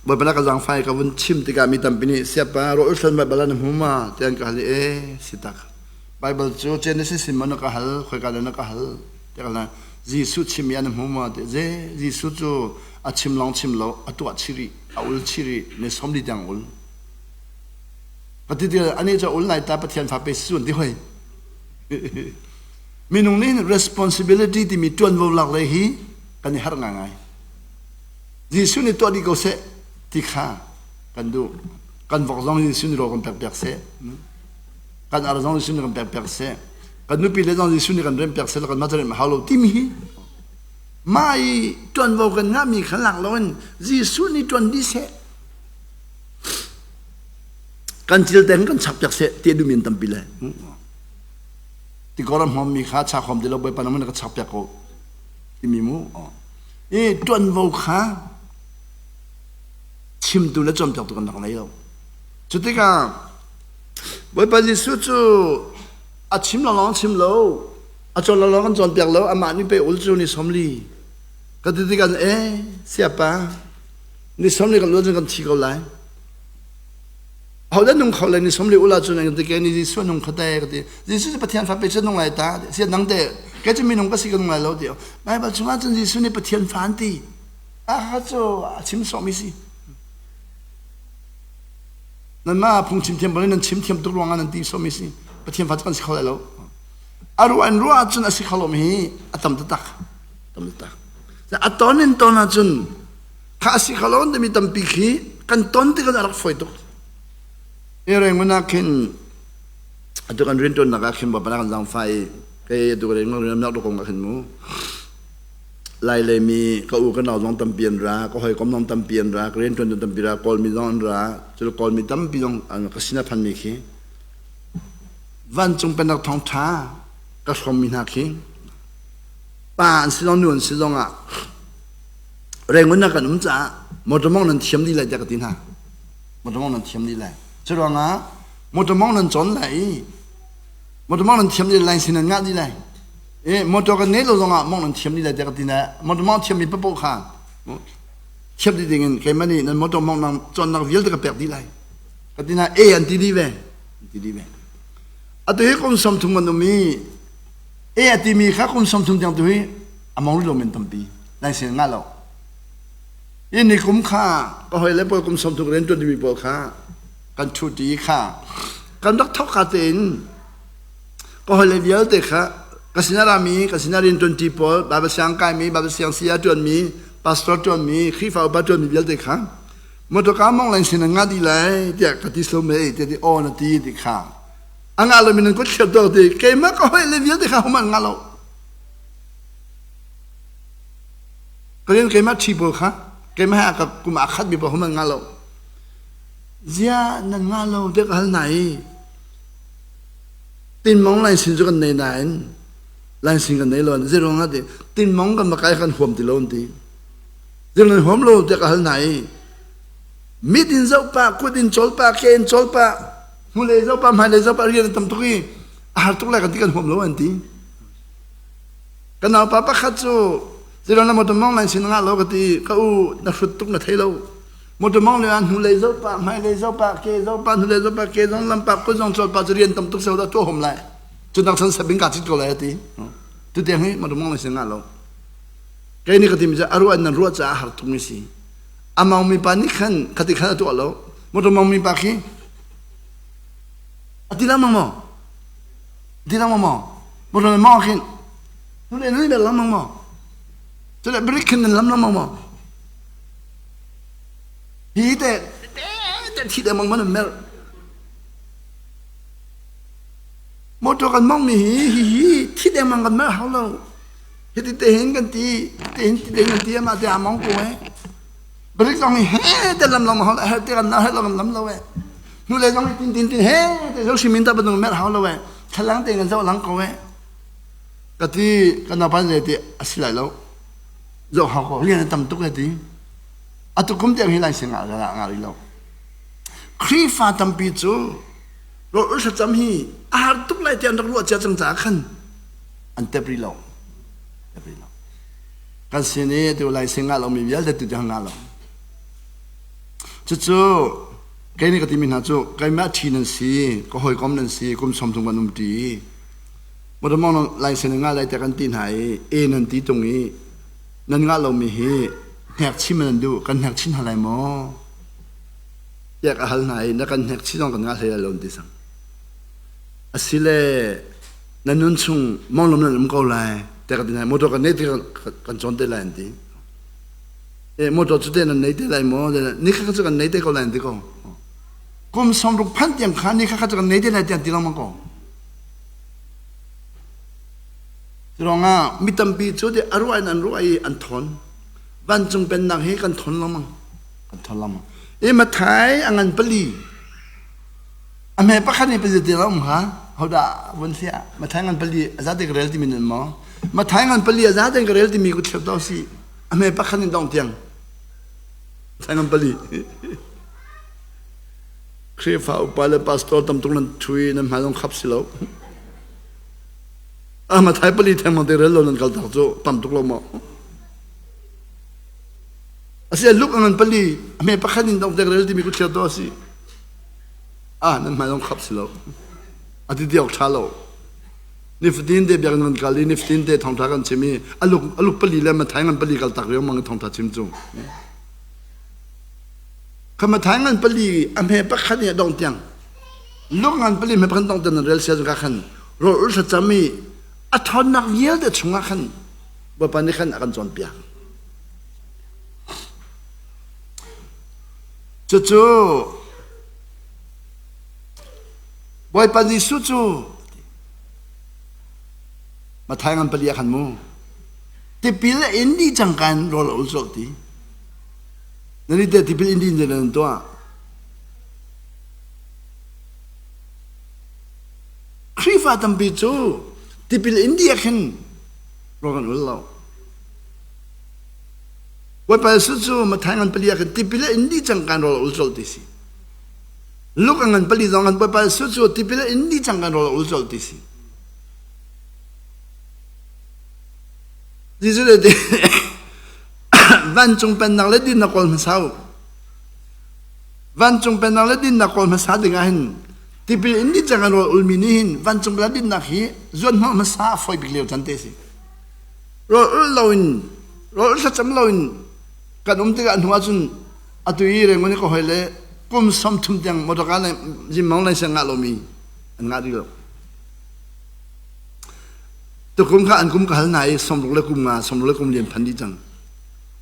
Bawipa na ka zaangfai ka vun chim tikah mi tampi nih siapa rawl ulh thlan Baibal ah na hmu ma tiah an ka hal i e si tak. Baibal cu Genesis in maw na ka hal khoika dah na ka hal tiah ka hal. Jesuh chim i ah na hmu maw tiah ze Jesuh cu a chim lawng chim lo a tuah chih rih a ul chih rih ni 40 tiang ul. Ka ti tikah anih cu a ul lai ta Pathian fa pe si an ti hoi. Minung nih responsibility timi ṭuanvo lak le hi kan i harh ngaingai. Jesuh nih tuah dih ko seh ti kha kan duh. Kan vok zong Jesuh nih rawl kan pekpiak seh. Kan ar zong Jesuh nih kan pekpiak seh. Kan nupi le zong Jesuh nih kan rempiak seh kan mah rem hau lo timi hi mah i ṭuanvo kan ngahmi kha lak loin Jesuh nih ṭuan dih seh. Kan cil teng kan chakpiak seh ti a duhmi an tampi le. Tikor a hmawmmi kha chak hom ti lo Bawipa nang na ka chakpiak ko timi mu. I ṭuanvo kha chimtu le cawnpiaktu kan rak nei lo. Cu tikah Bawipa Jesuh cu a chim lawnglawng chim lo, a cawn lawnglawng kan cawnpiak lo, amah nih pei ul cu ni 40. Ka ti tikah e siapa ni 40 kan ul cun kan thi ko lai. Ahodah nung kho le ni 40 ul ahcun an ti ke ni Jesuh nung kho te ka ti. Jesuh cu Pathian fa pe cu nung lai ta. Sia nang te ke cu minung ka si ka nung lai lo ti. Baibal chungah cun Jesuh nih Pathian fa an ti. A cu a chim sawhmi si. Nanmah phungchim thiam bal nan chim thiam tuk ruangah nan ti sawhmi si. Pathian fa cu kan si kho lai lo. A ruah in ruah ahcun a si kho lomi hi a tam taktak. Tam taktak. A ton in ton ahcun kha a si kho lo timi tampi khi kan ton tikah a rak fawi tuk. I Rangoon ah khin atu kan rianṭuannak ah khin Bawipa kan zaangfah i kei atu Rangoon rian kong ah khin mu Lai lei mi ka u ka nau zong tampi an ra, ka hawikom zong tampi an ra, ka rianṭuan tampi ra, Kawlmi zong an ra, cul Kawlmi tampi zong ka sin a phanmi khi vancung pennak thawngṭha ka hrawmmi hna khi pa an si zong nu an si zong ah Rangoon ah kan um caah motor mong nan thiam dih lai tiah ka ti hna. Motor mong nan thiam dih lai. Cu ruangah motor mong nan cawn lai i motor mong nan thiam dih lai sin nan ngah dih lai. E motor kan ngei lo zongah mong nan thiam dih lai tiah ka ti hna. Motor mong thiammi papoh kha thiam dih dingin keimah nih nan motor mong nan cawnnak vialte ka pek dih lai. Ka ti hna e an ti dih ve. An ti dih ve. Atu hi kum 30 kan um i e a timi kha kum 30 tiang tu hi a mong rih lo men tampi. Nan sin ngah lo. I ni kum kha ka hoi le pawl kum 30 rian ṭuan timi pawl kha kan ṭhuṭi kha kan rak thawk ka tein ka hoi le vialte kha ka sin a rami ka sin a rian ṭuanṭi pawl Bible siang kaimi Bible siang saya ṭuanmi pastor ṭuanmi Khrihfa upa ṭuanmi vialte kha motor ka mong len sin nga di lai tiah ka ti so me ti ti aw na ti ti kha a ngah lo mi nan kut thliap tuak ti keimah ka hoi le vialte kha human nga lo Ka rian keimah ṭhi pawl kha keimah he ka kum aa khatmi pawl hum an ngah lo. Ziah nan ngah lo tiah ka hal hna i tinmong lainsin cu kan nei nain lainsin kan nei lo an zei ruangah ti tinmong kan va kai kan huam ti lo an ti. Ziah nan huam lo tiah ka hal hna i mit in zoh pah kut in cawl pah ke in cawl pah hnulei zoh pah hmailei zoh pah rian a tam tuk i a har tuk lai kan ti kan huam lo an ti. Ka naupa pakhat cu zeiruang na motor mong nan sin ngah lo ka ti ka u na hrut tuk na thei lo motor mong le ah hnulei zoh pah hmailei zoh pah ke zoh pah hnulei zoh pah ke zong lam pah kut zong cawl pah cu rian tam tuk seo dah tuah hom lai cu nak chan sabing ka cit ko lai a ti tu tiang hi motor mong nan sin ngah lo kei nih ka timi cu a ruah nan ruah caah har tuk mi si a mong mi pa nih khan khati khan a tuah lo motor mong mi pa khi a ti lengmang maw ti lengmang maw motor mong khin. Nu le nan bel lengmang maw? Cu le brik khin nan lam lengmang maw? Hi te te te thi dengmang man an merh. Motor kan mong mi hi hi hi thi dengmang kan merh hau lo. Hi ti te hin kan ti, te hin ti deng kan ti ama te a mong ko eh. Brik zong hi he te lam lo hau he te kan na he lo kan lam lo eh. Nu le zong hi tin tin tin he te zo simin ta banung merh hau lo eh. Thlalang te kan zo lang ko eh. Ka ti kan naupa zei ti a si lai lo. Zoh hau ko rian a tam tuk eh ti. Atu kum tiang hi lai sing ah nga rih lo. Khrihfa tampi cu rawl ul thlacam hi a har tuk lai ti an rak ruah cia cang caah khan an tep rih lo. Tep rih lo. Kan sin i tu lai sing ngah lomi vialte tu tiang ngah lo. Cucu kei nih ka timi hna cu keimah ṭhi nan si, ka hawikom nan si, kum sawm thum kan um ṭi. Motor lai sin ngah lai tiah kan ti hna i e nan ti tung i nan ngah lomi hi hnek chin nan duh kan hnek chin hna lai maw tiah ka hal hna i na kan hnek chin zong kan ngah hlei lai lo an ti sang asile nan nun chung monglom nan um ko lai tiah ka ti hna motor kan nei ti kan cawn te lai an ti e motor cu te nan nei te lai maw ni kha cu kan nei te ko lai an ti ko kum 60 phan tiang kha ni kha kha cu kan nei te lai tiang ti lengmang ko Curuangah mi tampi cu a ruah in an ruah i an thawn. Vancung pennak hi kan thawn lengmang. Kan thawn lengmang. I Mathai a ngan pali. A hme pakhat nih pali ti um ha. Hodah vun hliah. Mathai ngan pali a zate ka rel timi nan maw? Mathai ngan pali a zate ka rel timi ku thiap to si. A hme pakhat in dong tiang. Mathai ngan pali. Khrihfa upa le pastor tam tuk nan thui nan hmai zong khap si lo. Ah Mathai pali thengmang te rel lo nan kal tak cu tam tuk lo maw? Asi luk ngan pali a me pakhat in dong tek rel timi ku thliar to asi. Ah nan hmai zong khap si lo. A ti diok tha lo. Nifatin te biakinn kan kal i nifatin te thawngtha kan chim i aluk aluk pali le Mathai ngan pali kal tak riang mang thawngtha chim cu. Kha Mathai ngan pali a hme pakhat nih a dong tiang luk ngan pali hme pakhat dong tiang nan rel sia ka khan rawl ul thlacam i a ṭhawnnak vialte chungah khan Bawipa nih khan a kan cawnpiak. Cucu Bawipa Jesuh cu Mathai ngan pali ah khan mu tipil a in dih cang kan rawl a ul colh ti. Nan i te tipil in din nan tuah. Khrihfa tampi cu tipil in dih ah khin rawl kan ul lo. Bawipa Jesuh cu Mathai ngan pali ah khin tipil in dih cang kan rawl ul colh ti si. Luka ngan pali zong kan Bawipa Jesuh cu tipil in dih cang kan rawl ul colh ti si. Jesuh le Vancung pennak le dinnak kawl hmasa u. Vancung pennak le dinnak kawl hmasa ding ah hin tipil in dih cang an rawl ulmi nih hin vancung le dinnak hi zuan hnawh hmasa a fawi bik lio can te si. Rawl ul loin rawl ul thlacam loin kan um tikah hnu ahcun atu i Rangoon i ka hoi le kum 30 tiang motorka le zimmang lai siang ngah lomi an ngah rih lo. Tukum kha an kum ka hal hna i 60 le kum nga 60 le kum lian phan dih cang.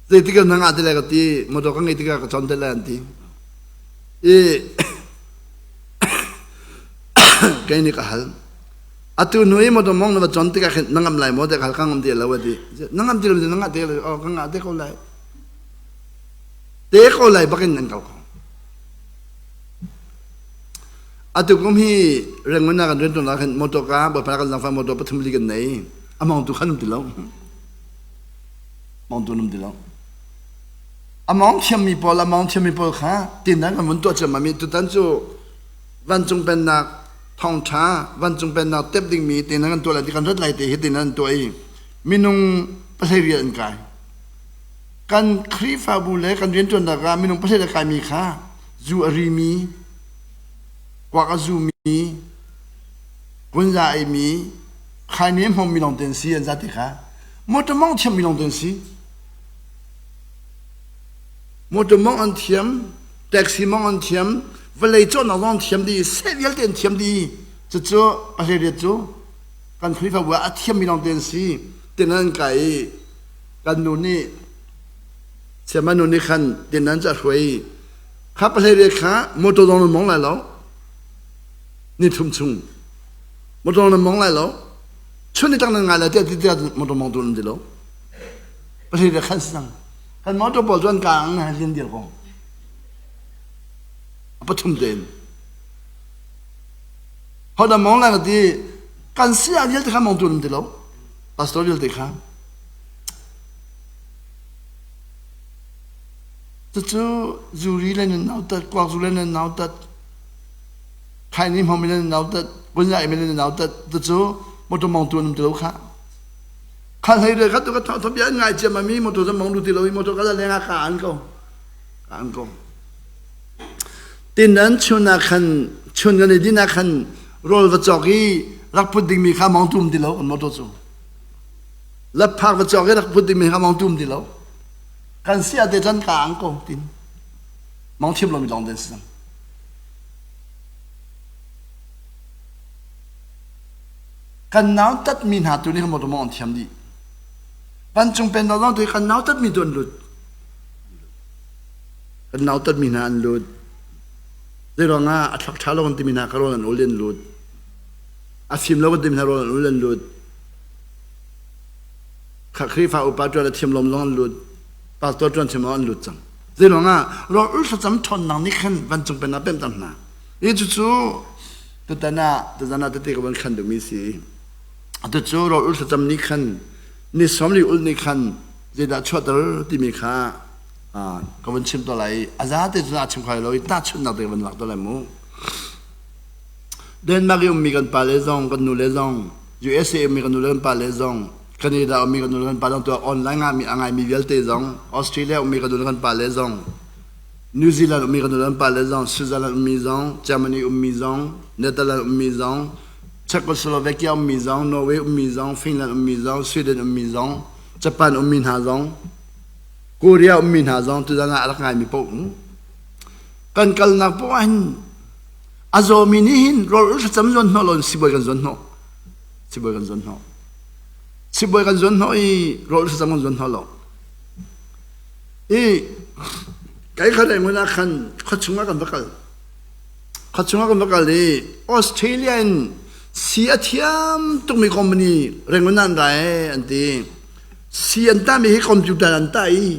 Zeitik na ngah ti lai ka ti motor ka ngei tikah ka cawn te lai an ti. I kei nih ka hal. Atu hnu i motor mong na va cawn tikah khin na ngam lai maw tiah ka hal ka ngam ti lo a ti. Na ngam ti lo na ngah te lo oh ka ngah te ko lai. Te ko lai bakin an kal ko. Atu kum hi Rangoon ah kan rianṭuan ah khan motor ka Bawipa kan zangfah motor pathum li kan nei. A mawngtu khan um ti lo. Mawngtu um ti lo. A mawng thiammi pawl a mawng thiammi pawl kha tindan kan vun tuah ciammam i tutan cu vancung pennak thawngṭha vancung pennak tep dingmi tindan kan tuah lai ti kan rat lai te hi tindan an tuah i minung 18 an kai. Kan Khrihfabu le kan rianṭuannak ah minung 18 a kaimi kha zu a rimi kuak a zumi, kunza a eimi, khaini a hmawmmi lawng te an si an zate kha. Motor mawngh thiammi lawng te an si. Motor mawngh an thiam, taxi mawngh an thiam, vawlei cawhnak zong an thiam dih, seh vialte an thiam dih. Cucu pahleiriat cu kan Khrihfabu ah a thiammi lawng te an si. Tinan kai i kan nu nih siama nu nih khan tinan cu a hruai i kha pahlei riat kha motor zong nan mong lai lo ni thum chung motor nan mong lai lo chun ni tang nan ngai lai tiah tiah motor mong tu nan ti lo pahlei riat khan si cang kan motor pawl cu an ka ang na lin dir ko a pathum tein Hodah mong lai ka ti kan saya vialte kha mong tu nan ti lo pastor vialte kha cucu zuri le nan nautat kuak zu le nan nautat khaini hmom le nan nautat kunya ime le nan nautat cucu motor mong tu nan ti lo kha kha hlei le kha tu ka thong bia ngai chiam mi motor zan mong du ti lo i motor ka la leng ka an ko ka an ko Tinan chun ah khan chun kan i din ah khan rawl va cawk i rak put dingmi kha mong tum ti lo kan motor cu. Lapphak va cawk i rak put dingmi kha mong tum ti lo. Kan sia te chan ka ang ko tin. Mong thiam lomi lawng den si cang. Kan nau tatmi hna tu nih kan motor mong an thiam dih. Vancung pen lawng tu kan nau tatmi tu an lut. Kan nautatmi hna an lut. Zeiruangah a thlak ṭha lo kan timi hna kha rawl an ul in lut. A fim lo kan timi hna rawl an ul an lut. Kha Khrihfa upa ṭuan a thiam lom zong an lut. Pastor ṭuan thiam lom an lut cang. Zeiruangah rawl ul thlacam ṭhawnnak nih khan vancung pen ah pemter hna. Hi cucu tutan ah tuzan ah tete ka van khan duhmi si. Atu cu rawl ul thlacam nih khan ni sawmli ul nih khan zeidah chuahter timi kha ka van chim to lai a zate cu a chim kho lo i tahchunhnak te ka van lak to lai mu. Denmark i ummi kan pale zong kan nule zong USA ummi kan nule kan pale zong Canada ummi kan nule kan pa zong tuah online ah mi a ngaimi vialte zong Australia ummi kan nule kan pale zong New Zealand ummi kan nule kan pale zong Switzerland ummi zong Germany ummi zong Netherlands ummi zong Czechoslovakia ummi zong Norway ummi zong Finland ummi zong Sweden ummi zong Japan ummi hna zong Korea ummi hna zong tuzan ah a rak ngaimi paoh kan kalnak paoh ah hin a zawmi nih hin rawl ul thlacam zuan hnawh lo sibawi kan zuan hnawh sibawi kan zuan hnawh sibawi kan zuan hnawh i rawl ul thlacam kan zuan hnawh lo i kai khat ngun ah khan khuachung ah kan va kal khuachung ah kan va kal i Australia in si a thiam tukmi company Rangoon an ra e an ti Si an tahmi hi computer an tah i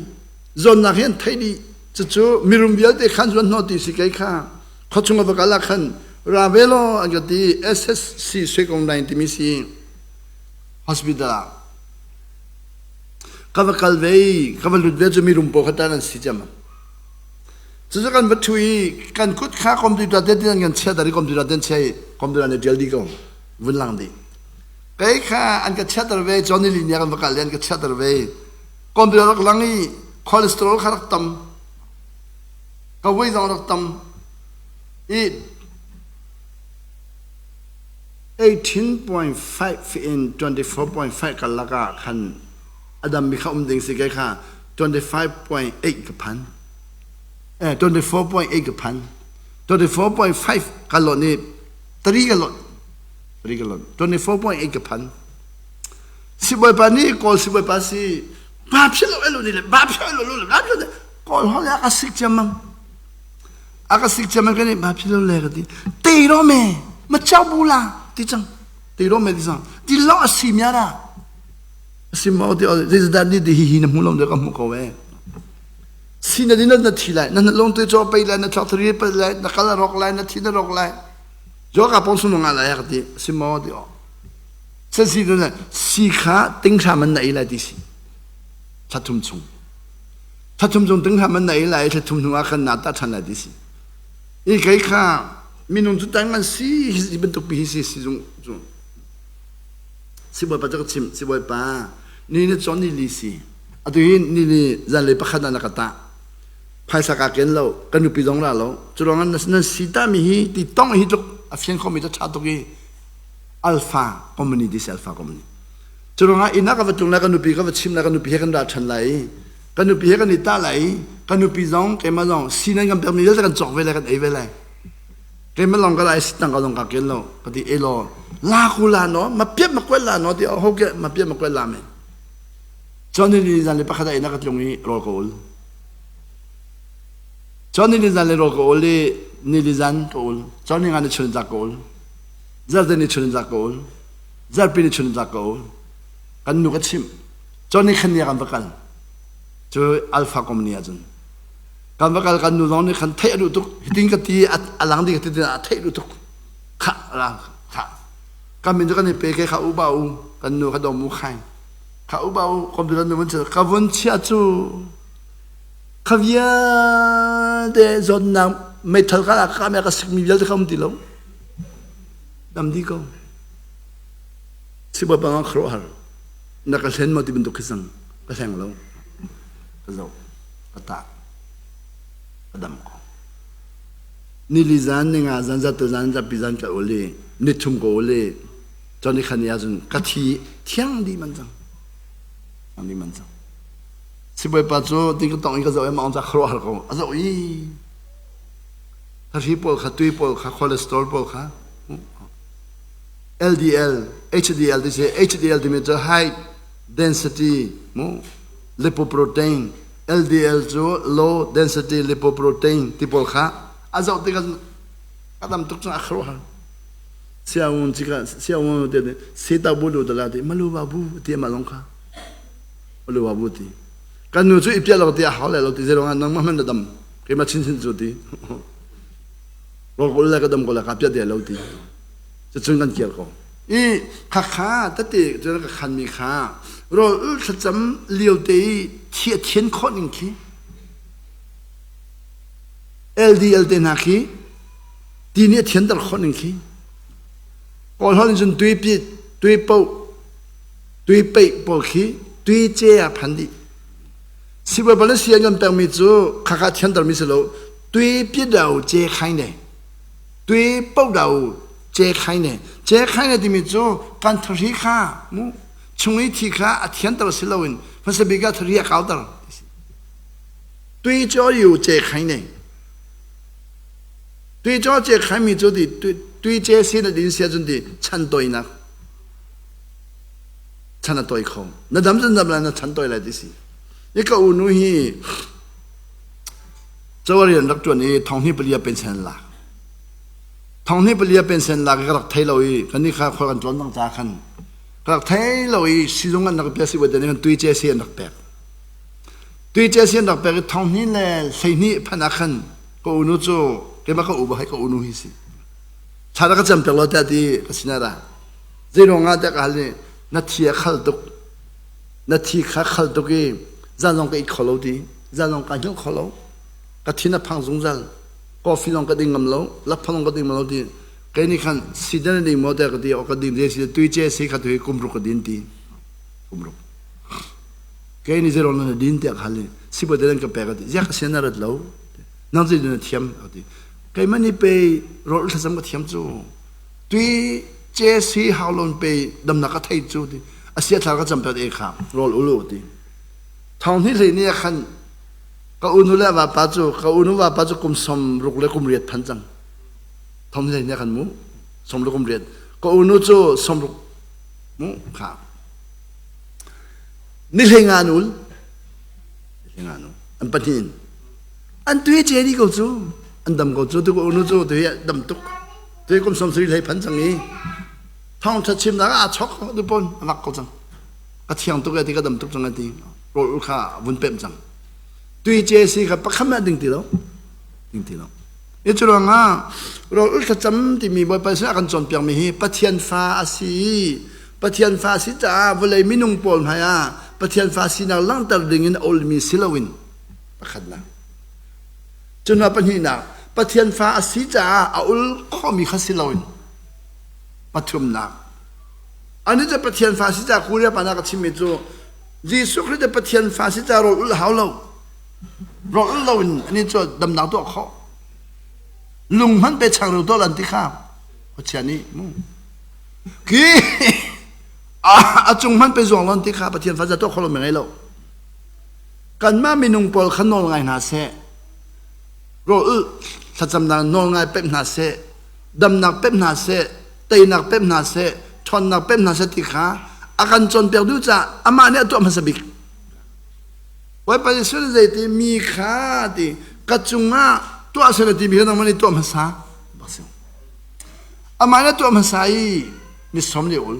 zawnnak hi an theih dih. Cucu mirum vialte khan zuan hnawh ti si kei kha khuachung a va kal ah khan ra ve law an ka ti SSC Sui Line timi si hospital ah ka va kal ve i ka va lut ve cu mirum pawl kha tan an si cem. Cucu kan va ṭhu i kan kut kha computer te tin an kan chiah i computer ten chia i computer nih ṭial dih ko vun lang dih. Kei kha an ka chiatter ve, Johnny Lee nih an va kal i an ka chiatter ve. Computer rak lang i cholesterol kha rak tam. Ka voi zong rak tam. I 18.5 in 24.5 karlak ah khan a dammi kha um ding si kei kha 25.8 ka phan. Eh 24.8 ka phan. 24.5 ka lawh ni 3 ka lawh 24.8 ka phan. Sibawipa nih Kawl sibawipa si ba phil lo elu ni le ba phil lo lu le ba phil Kawl hol a ka sik ciammam. A ka sik ciammam kan ba phil lo le ka ti. Te ro me ma chau bu la ti chang. Te ro me ti chang. Ti lo a si mya ra. Si mo ti zei dan ni di hi hi na hmu lo de ka hmu ko e. Si na din na thi lai na long te cho pe lai na thok thri pe lai na kal rok lai na thi na rok lai. Jo ka pong sung nga lai ka ti si maw ti o se si tu si kha ting hram an nei lai ti si thathum chung thathum chung ting hram an nei lai thathum hnu ah khan na ta than lai ti si i kei kha minung cu tang an si hi bantuk pi hi si si zung cu sibawipa cu ka chim sibawipa ni ni chon ni li si atu hi ni ni zan le pakhat na ka ta phaisa kaa ken lo kan nupi zong ra lo cu ruangah nan si tami hi ti tong hi tluk a fian khomi cu ṭha tuk i alpha company this alpha company cu ruangah inn ah ka va tlung lai ka nupi ka va chim lai ka nupi he kan ra ṭhan lai i ka nupi he kan i tah lai i ka nupi zong keimah zong si nan kan pekmi vialte kan cawk ve lai kan ei ve lai keimah lawng ka lai si tang ka zong ka ken lo ka ti elaw la ku la no ma piat ma kwel la no ti ho ke ma piat ma kwel la me. Cun ni zan le pakhat ah inn ah ka tlung i rawl ka ul. Cun ni zan le rawl ka ul i ni zan ka ul. Cun ni nga ni chun zak ka ul. Zarhte ni chun zak ka ul. Zarhpi ni chun zak ka ul. Kan nu ka chimh. Cun ni khan ni ah kan va kal. Cu Alpha company ah cun. Kan va kal kan nu zong nih khan theih a duh tuk. Hitin ka ti a lang ding ka ti a theih duh tuk. Khah khah. Kan min cu kan i pe ke kha u ba u. Kan nu kha dong mu khai. Kha u ba u computer nu vun ka vun chia cu kha vialte zawtnak meithal ka ka me ka sikmi vialte ka um ti lo. Dam di ko. Sibawi bang khuaruahhar na ka hlen maw ti bantuk khi sang ka hleng lo. Ka zoh, ka tah, ka dam ko. Nili zan, ninga zan, zatu zan, zapi zan ka ul i nithum ka ul i cun ni khan ni ahcun ka thi thiang dih man cang. Thiang dih man cang. Sibawipa cu ti ka tong i ka zoh i mah ca khuaruahhar ko. A zoh i thahri pawl kha, tui pawl kha, cholesterol pawl kha LDL, HDL ti si HDL timi cu high density mu lipoprotein LDL cu low density lipoprotein ti pawl kha a zoh tikah a dam tuk cang a khuaruahhar siangun cika siangun te seta bu lu tala ti malu ba bu ti ma long kha malu ba bu ti kan nu cu ipia lo ti a hau le lo ti zero nang ma man na dam keima chin chin cu ti rol le ka dam ko la ka pia de lo ti cucun kan kir ko i khakha tete cun ka khan mi kha rawl ul thlacam lio te i thi a thian khawh ning khi LDL te hna khi ti nih a thianter khawh ning khi kawl holh in cun tui pit tui poh tui peih pawl khi tui ce ah phan dih sibawi bal si an kan pekmi cu khakha thianter mi si lo tui pit dau ce khai ne Tui podo ce khai ne ce khai ne timi cu kan thari kha mu chung i thi kha a thianter si loin hmasa bik ah thari a kauter tui cho yu ce khai ne tui cho ce khai mi cu ti tui ce si na din sia cun ti chan toinak chan a toi kho na dam cun dam la na chan toi lai ti si ni ka unu hi Cawarian rak ṭuan i thonghnih pali ah pension an lak. Thonghnih pali ah pension lak i ka rak thei lo i kannih kha khual kan tlawn bang ca khan ka rak thei lo i sizung an rak pek si nih kan tui ce si an rak pek. Tui ce si an rak pek i thonghnih le 12 phan ah khan ka unu cu keimah ka u ba hai ka unu hi si. Thla rak ka cam pek lo tiah ti ka sinah ra. Zei ruang ah tiah ka hal i na thi a khal tuk. Na thi kha khal tuk i zan zong ka it kho lo ti. Zan zong ka hngilh kho lo. Ka thin a phang zungzal. Coffee zong ka ding ngam lo, lakphak zong ka ding ngam lo ti. Kei nih khan sidan ding maw tiah ka ti, ka ding de si tui ce si kha tu hi kum ruk ka din ti. Kum ruk. Kei nih zeirong na din tiah ka hal i sibawi te ka pek ti. Ziak ka sian na rat lo. Nang zei na thiam ka ti. Keimah nih pe rawl thlacam ka thiam cu. Tui ce si hau lon pe damnak ka thei cu ti. Asia thla ka cam pek e kha rawl ulu ti. Thong hnih hlei ni ah khan ka unu le vapa cu ka unu vapa cu kum 60 le kum riat phan cang. Thong hnih hlei ni ah khan mu som le kum riat. Ka unu cu 60 mu kha. Ni hlei nga nul. Ni hlei nga nul. An pahnih in. An tui ce di ko cu. An dam ko cu. Tu ka unu cu tu hi dam tuk. Tu hi kum 70 hlei phan cang i thong tha chimnak ah aa chok tu pon a mak ko cang. Ka thiang tuk e ti ka dam tuk cang a ti rawl ul kha vun pemh cang tui ce si kha pakhat mah ding ti lo ding ti lo i cu ruangah rawl ul thlacam timi Bawipa sinah kan cawnpiak mi hi Pathian fa a si i Pathian fa si caah vawlei minung pawl hmai ah Pathian fa sinak langhter ding in a ulmi si loin pakhatnak cu hna pahnihnak Pathian fa a si caah a ul khawhmi kha si loin pathumnak Ani cu Pathian fa si ca Korea pa na ka chimmi cu Jesuh Khrih cu Pathian fa si ca rawl ulh hau lo. Rawl ulh lo in ani cu damnak tuah khawh. Lung hman pe changreu tuah lan ti kha Pathian nih mu. Khi a cung hman pe zuang lon ti kha Pathian fa za tuah khawh lo mi ngei lo. Kanmah minung pawl kha nawl ngai hna seh. Rawl ulh thlacamnak nawl ngai pek hna seh. Damnak pek hna seh. Teinak pek hna seh, ṭhawnnak pek hna seh ti kha a kan cawnpiak duh caah amah nih a tuah hmasa bik. Bawipa Jesuh nih zeiti mi kha ti ka cungah tuah seh na timi kha nangmah nih tuah hmasa bak si. Amah nih tuah hmasa i mi som nih ul.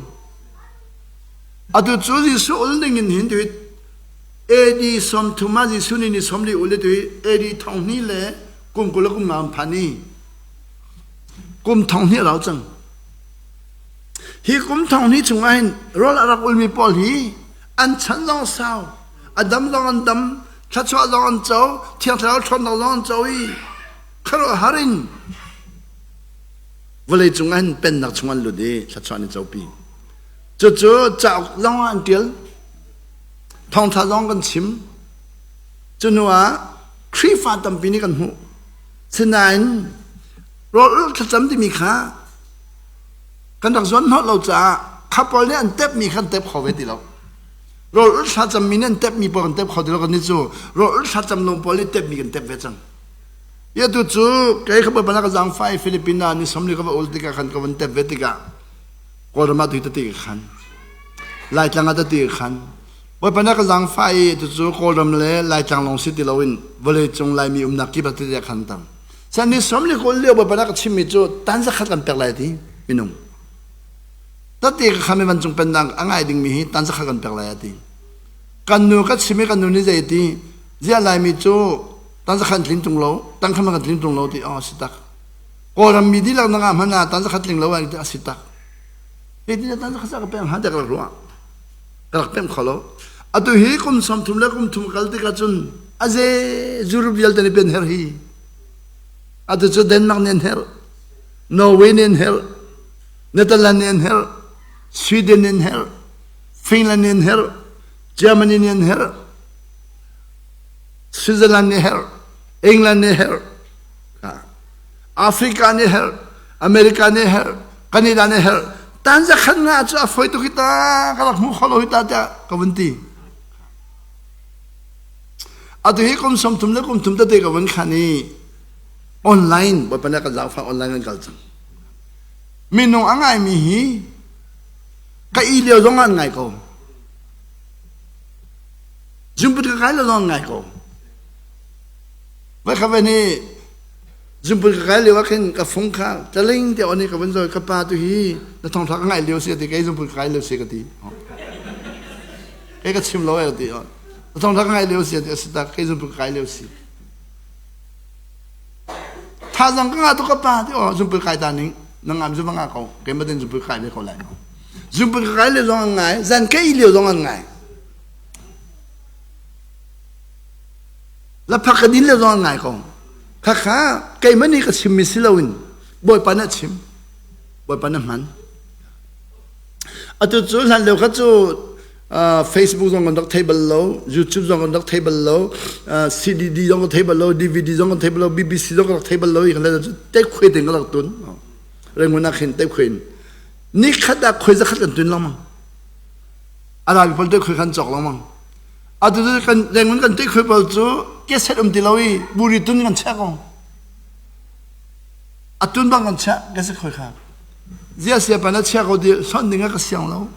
Atu cu Jesuh ul ding in hin tu AD 30 ah Jesuh nih ni 40 ul tu AD thong hnih le kum 20 le kum nga an phan i kum thong hnih a rau cang. Hi kum thong hnih chung ah hin rawl a rak ulmi pawl hi an chan zong sau, a dam zong an dam, thluachuah zong an co, Thiang Thlarau ṭhawnnak zong an co i khuaruahhar in vawlei cung ah hin pennak chung an lut i thluachuah an i copi. Cucu cauk zong ah an ṭial, thawngṭha zong kan chim. Cu hnu ah Khrihfa tampi nih kan hmuh. Sinain rawl thlacam timi kha kan rak zuan hnawh lo caah kha pawl nih an tepmi kha an tep kho ve ti lo. Rawl thlacammi nih an tepmi pawl kan tep kho ti lo kan nih cu rawl thlacam lo pawl nih tepmi kan tep ve cang. Ia tu cu kei kha bawipa ka zaangfah i Philippines ah ni 40 ka va ul tikah khan ka van tep ve tikah Kawlram ah tu tati ka khan Laitlang ah tati ka khan Bawipa na ka zaangfah i cucu Kawlram le Laitlang lawng si ti loin vawleicung Laimi umnak kip ah tati a khan tang. San ni 40 lio Bawipa na ka chimmi cu tan zakhat kan pek lai ti minung. Tati ka kham i vancung pennak a ngai dingmi hi tan zakhat kan pek lai a ti. Kan nu ka chim i kan nu nih zei ti ziah Laimi cu tan zakhat tlin tung lo tan khat kan tlin tung lo ti oh si tak. Kawlram mi dihlak na ngah hmanh ah tan zakhat tling lo a si tak. Hi tan zakhat ka pek ha te ka rak ruah. Ka rak pem kho lo. Atu hi kum 30 le kum thum kal tikah cun aze Europe vialte nih pen her hi. Atu cu Denmark nih an herh, Norway nih an herh, Netherlands nih an herh, Sweden nih an herh, Finland nih an herh, Germany nih an herh, Switzerland nih herh, England nih herh, Africa nih herh, America nih herh, Canada nih herh. Tan zakhat nga cu a foi tuk hi ta, ka rak hmu kho lo hi ta tiah ka vun ti. Atu hi kum 30 le kum thum tete ka vun khan i online Bawipa nih kan zaangfah online kan kal cang. Minung a ngaimi hi ka i lio zong ah an ngai ko. Zumput ka kai lo zong an ngai ko. Vai kha ve nih zumput ka kai lio ah khin ka fung kha tlaling te on i ka vun zawi ka pa tu hi na thawngtha ka ngai lio si ti kei zumput ka kai lio si ka ti. Kei ka chim lo e ti. Na thawngtha ka ngai lio si ti a si ta kei zumput ka kai lio si. Thazang ka ngah tuk ka pa ti oh zumput kai ta ning na ngam zu va ngah ko keimah ten zumput kai ve ko lai. Zumput ka kai lio zong an ngai zan kei lio zong an ngai. Laphak ka din le zong ngai ko. Khakha keimah nih ka chimmi si loin Bawipa nih a chim. Bawipa nih a hman. Atu cu hlan lio kha cu Facebook zong kan rak thei bal lo, YouTube zong kan rak thei bal lo, CDD zong kan thei bal lo, DVD zong kan thei bal lo, BBC zong kan rak thei bal lo i kan cu te khuai ding kan rak tun. Rengun ah khin te khuai in. Ni khat ah khuai zakhat kan tun lengmang. A rami pawl te khuai kan cawk lengmang. Atu cu kan lengun kan tuikhui pawl cu keset um ti lo i buri tun kan chiah ko. A tun bang kan chiah keset khoi kha. Zia sia pa na chia ko ti son ding ah ka siang lo.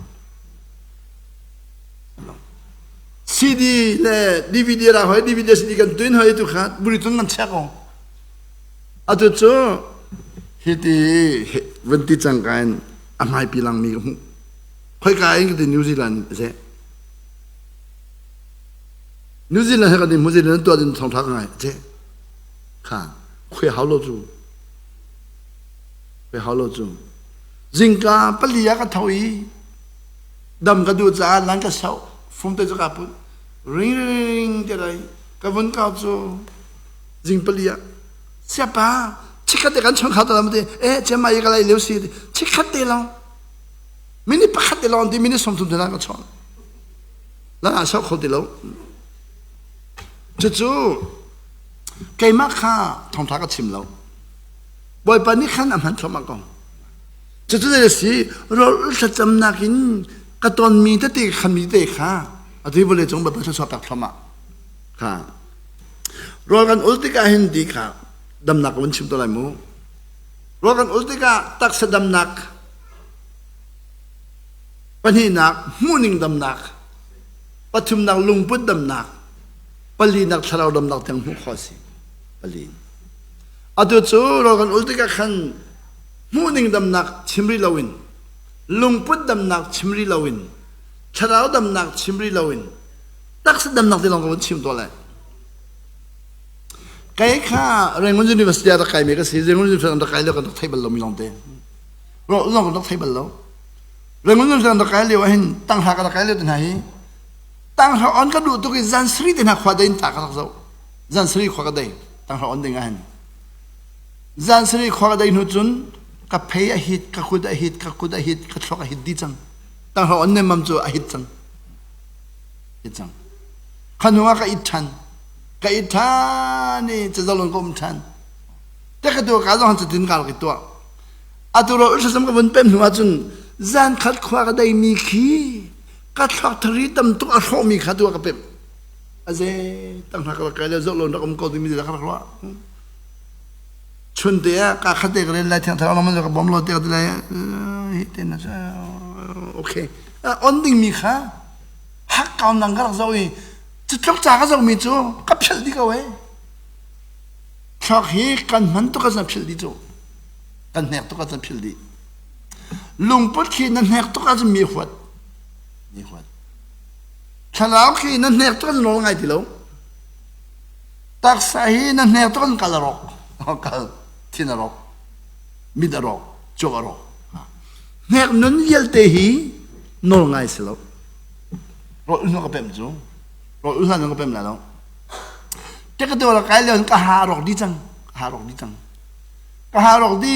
CD le DVD ra hoi DVD CD kan tuin hoi tu kha buri tun kan chiah ko. Atu cu hi ti van ti cang ka in a hmaipi langmi ka hmuh. Khoi ka in ka ti New Zealand ze. New Zealand he kan in New Zealand tuah din thawngtha ka ngai che kha khui hau lo cu khui hau lo cu zingka pali ah ka tho i dam ka duh caah lan ka sau fum te cu ka put ring ring te lai ka vun kau cu zing pali ah siapa chikhat te kan chon kha ta lam te eh chemai ka lai leu si chikhat te long minute pakhat te lawng ti minute 30 te ka chawn lan ah sok kho ti lo cucu keimah kha thawngtha ka chim lo bawipa nih khan a hman thluahmah ko cucu zei si rawl thlacamnak in ka tonmi tete khanmi te kha atu hi vawlei cung bawipa thluachuah pek thluahmah kha rawl kan ul tikah hin ti kha damnak ka vun chim to lai mu rawl kan ul tikah taksa damnak Pahnihnak, hmuhning damnak. Pathumnak, lungput damnak. Palinak thlarau damnak tiang hmuh khawh a si. Pali. Atu cu rawl kan ul tikah khan hmuhning damnak chim rih loin, lungput damnak chim rih loin, thlarau damnak chim rih loin, taksa damnak ti lawng ka vun chim tuah lai. Kei kha Rangoon University ah rak kaimi ka si. Rangoon University rak kai lio kan rak thei bal lomi lawngte. Rawh zong kan rak thei bal lo. Rangoon University rak kai lio ahhin tanghra ka rak kai lio te hna hi tanghra on ka duh tuk i zan sari te hna khua dei in ta ka rak zoh. Zan sari khua ka dei tanghra on ding ahhin. Zan sari khua ka dei hnu cun ka phei a hit, ka kut a hit, ka kut a hit, ka thluak a hit dih cang. Tanghra on nemmam cu a hit cang. Hit cang. Kha hnu ah ka it ṭhan. Ka it ṭhan i cazalon ka um ṭhan. Te ka tu ka zong cutin ka rak i tuah. Atu ro thlacam ka vun pem hnu ahcun zan khat khua ka deimi khi ka thluak thari tam tuk a hrawhmi kha tu ah ka pemh. Aze tang hna ka rak kai le zoh lo rak um ko dingmi ka rak ruah. Chun te ah ka khat te ka rel lai thiang thlarau lam ka bom lo te ka ti lai hi te na okay on dingmi kha hakkau nang ka rak zoh i cutluk ca ka zohmi cu ka philh dih ko ee. Thluak hi kan hman tuk ahcun a philh dih cu. Kan hnek tuk ahcun a philh dih. Lungput khi na hnek tuk ahcun mi huat. Mi huat. Thlarau khi na hnek tuk ahcun nawl ngai ti lo. Taksa hi na hnek tuk ahcun kal a rawk. Kal thin a rawk. Mit a rawk. Cuak a rawk. Hnek nun vialte hi nawl ngai si lo. Rawl ulh ka pem cu. Rawl ulh hlan ka pem lai lo. Te ka tu la kai le ka ha rawk di cang. Ka ha rawk di cang. Ka ha rawk di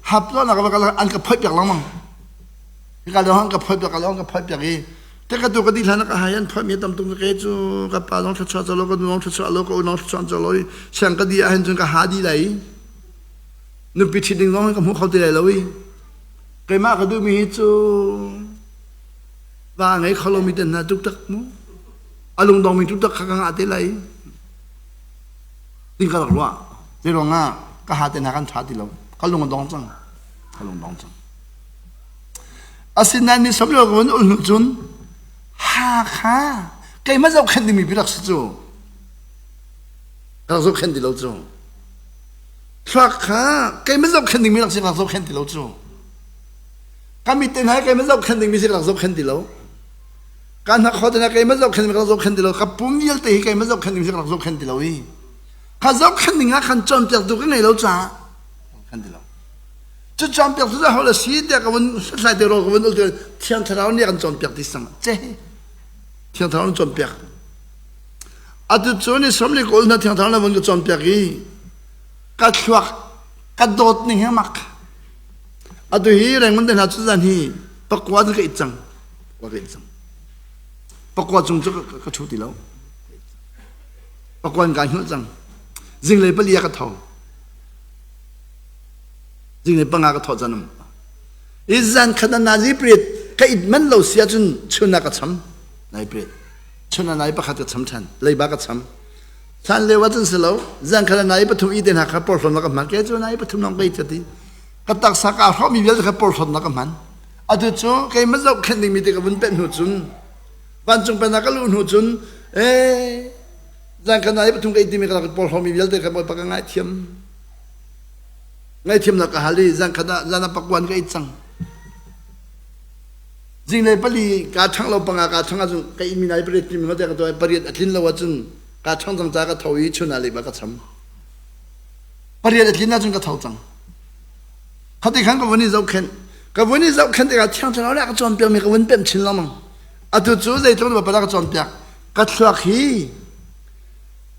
hap lo na ka an ka phoi piak lengmang. Ka lo an ka phoi piak ka lo an ka phoi piak i te ka tu ka di hlan ka ha yan phoi mi tam tung ke cu ka pa long thachua chalo ka nu long thachua lo ka u long thachua chalo i siang ka di ah hin cun ka ha di lai nupi ṭhit ding zong ka hmu kho ti lai lo i keimah ka duhmi hi cu va ngei kho lomi te hna tuktak mu a lungdongmi tuktak kha ka ngah te lai tin ka rak ruah te ruangah ka ha te hna kan ṭha ti lo ka lung a dong cang ka lung dong cang asinain ni som lo ka vun ul hnu cun ha kha keimah zohkhenh dingmi pi rak si cu ka rak zohkhenh ti lo cu thluak kha keimah zohkhenh dingmi rak si rak zohkhenh ti lo cu ka mit te hna keimah zohkhenh dingmi si rak zohkhenh ti lo ka hnakhaw te hna keimah zohkhenh dingmi rak zohkhenh ti lo ka pum vialte hi keimah zohkhenh dingmi si rak zohkhenh ti lo i ka zohkhenh ding ah khan cawnpiaktu ka ngei lo caah khan ti lo cu cawnpiaktu cu ho le si tiah ka vun hlathlai te ro ka vun ul thiang thlarau nih kan cawnpiak ti sang ce thiang thlarau nih cawnpiak atu cu ni som li kawl na thiang thlarau na vun ka cawnpiak i ka thluak ka dawt ning hi mak Atu hi Rangoon te hna cu zan hi pakua cu ka it cang. Pakua ka it cang. Pakua cung cu ka ṭhu ti lo. Pakua in kaa hngilh cang. Zinglei pali ah ka tho. Zinglei panga ka thawh caan um. I zan khat ah nazi prit ka it man lo si ahcun chun ah ka cham. Nai prit. Chun ah nai pakhat ka cham ṭhan. Leiba ka cham. Hlan lio ah cun si lo. Zan khat ah nai pathum i te hna kha porhlawm ka hman. Ke cu nai pathum lawng ka it ka ti. Ka taksa kaa hrawhmi vialte kha porhlawtnak ka hman. Atu cu keimah zohkhenh dingmi ti ka vun penh hnu cun vancung pennak ka luh hnu cun ee zan khat nai pathum ka it timi ka rak porhlawmi vialte kha Bawipa ka ngaithiam. Ngaihthiamnak ka hal i zan khat ah zan ah pakuan ka it cang. Zinglei pali kaa ṭhangh lo panga kaa ṭhangh ahcun ka inn mi nai pariat timi ka tuah pariat a tlin lo ahcun kaa ṭhangh cang ca ka tho i chun ah leiba ka cham. Pariat a tlin ahcun ka tho cang. Khati khan ka vun i zohkhenh. Ka vun i zohkhenh tikah Thiang Thlarau nih a ka cawnpiakmi ka vun pemh chin lengmang. Atu cu zeitluk in Bawipa ka cawnpiak. Ka thluak hi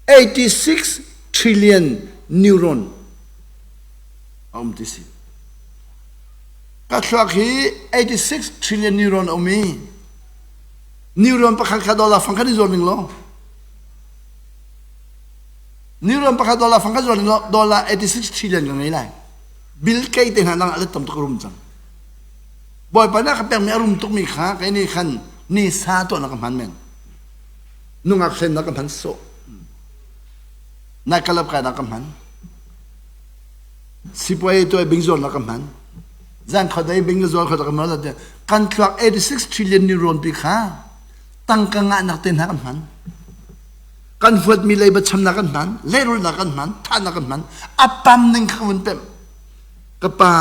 86 trillion neuron a um ti si. Ka thluak hi 86 trillion neuron a um i neuron pakhat kha dollar fang khat in zuar ning law Neuron pakhat dollar fang khat zuar ning law dollar 86 trillion ka ngei lai. Bill Gates te hna nang a let tam tuk a rum cang. Bawipa nih a ka pekmi a rum tukmi kha kei nih khan ni sa tuahnak ka hman men. Nungak hlennak ka hman sawh. Nai kalap kainak ka hman. Sipuai tuai bing zuarnak ka hman. Zan khodei bing zuar kho ka hman. Kan thluak 86 trillion neuron pi kha tangka ngahnak te hna kan hman. Kan huatmi leiba chamnak kan hman, lehrulnak kan hman, thahnak kan hman, a pam ning kha vun pemh. Ka pa,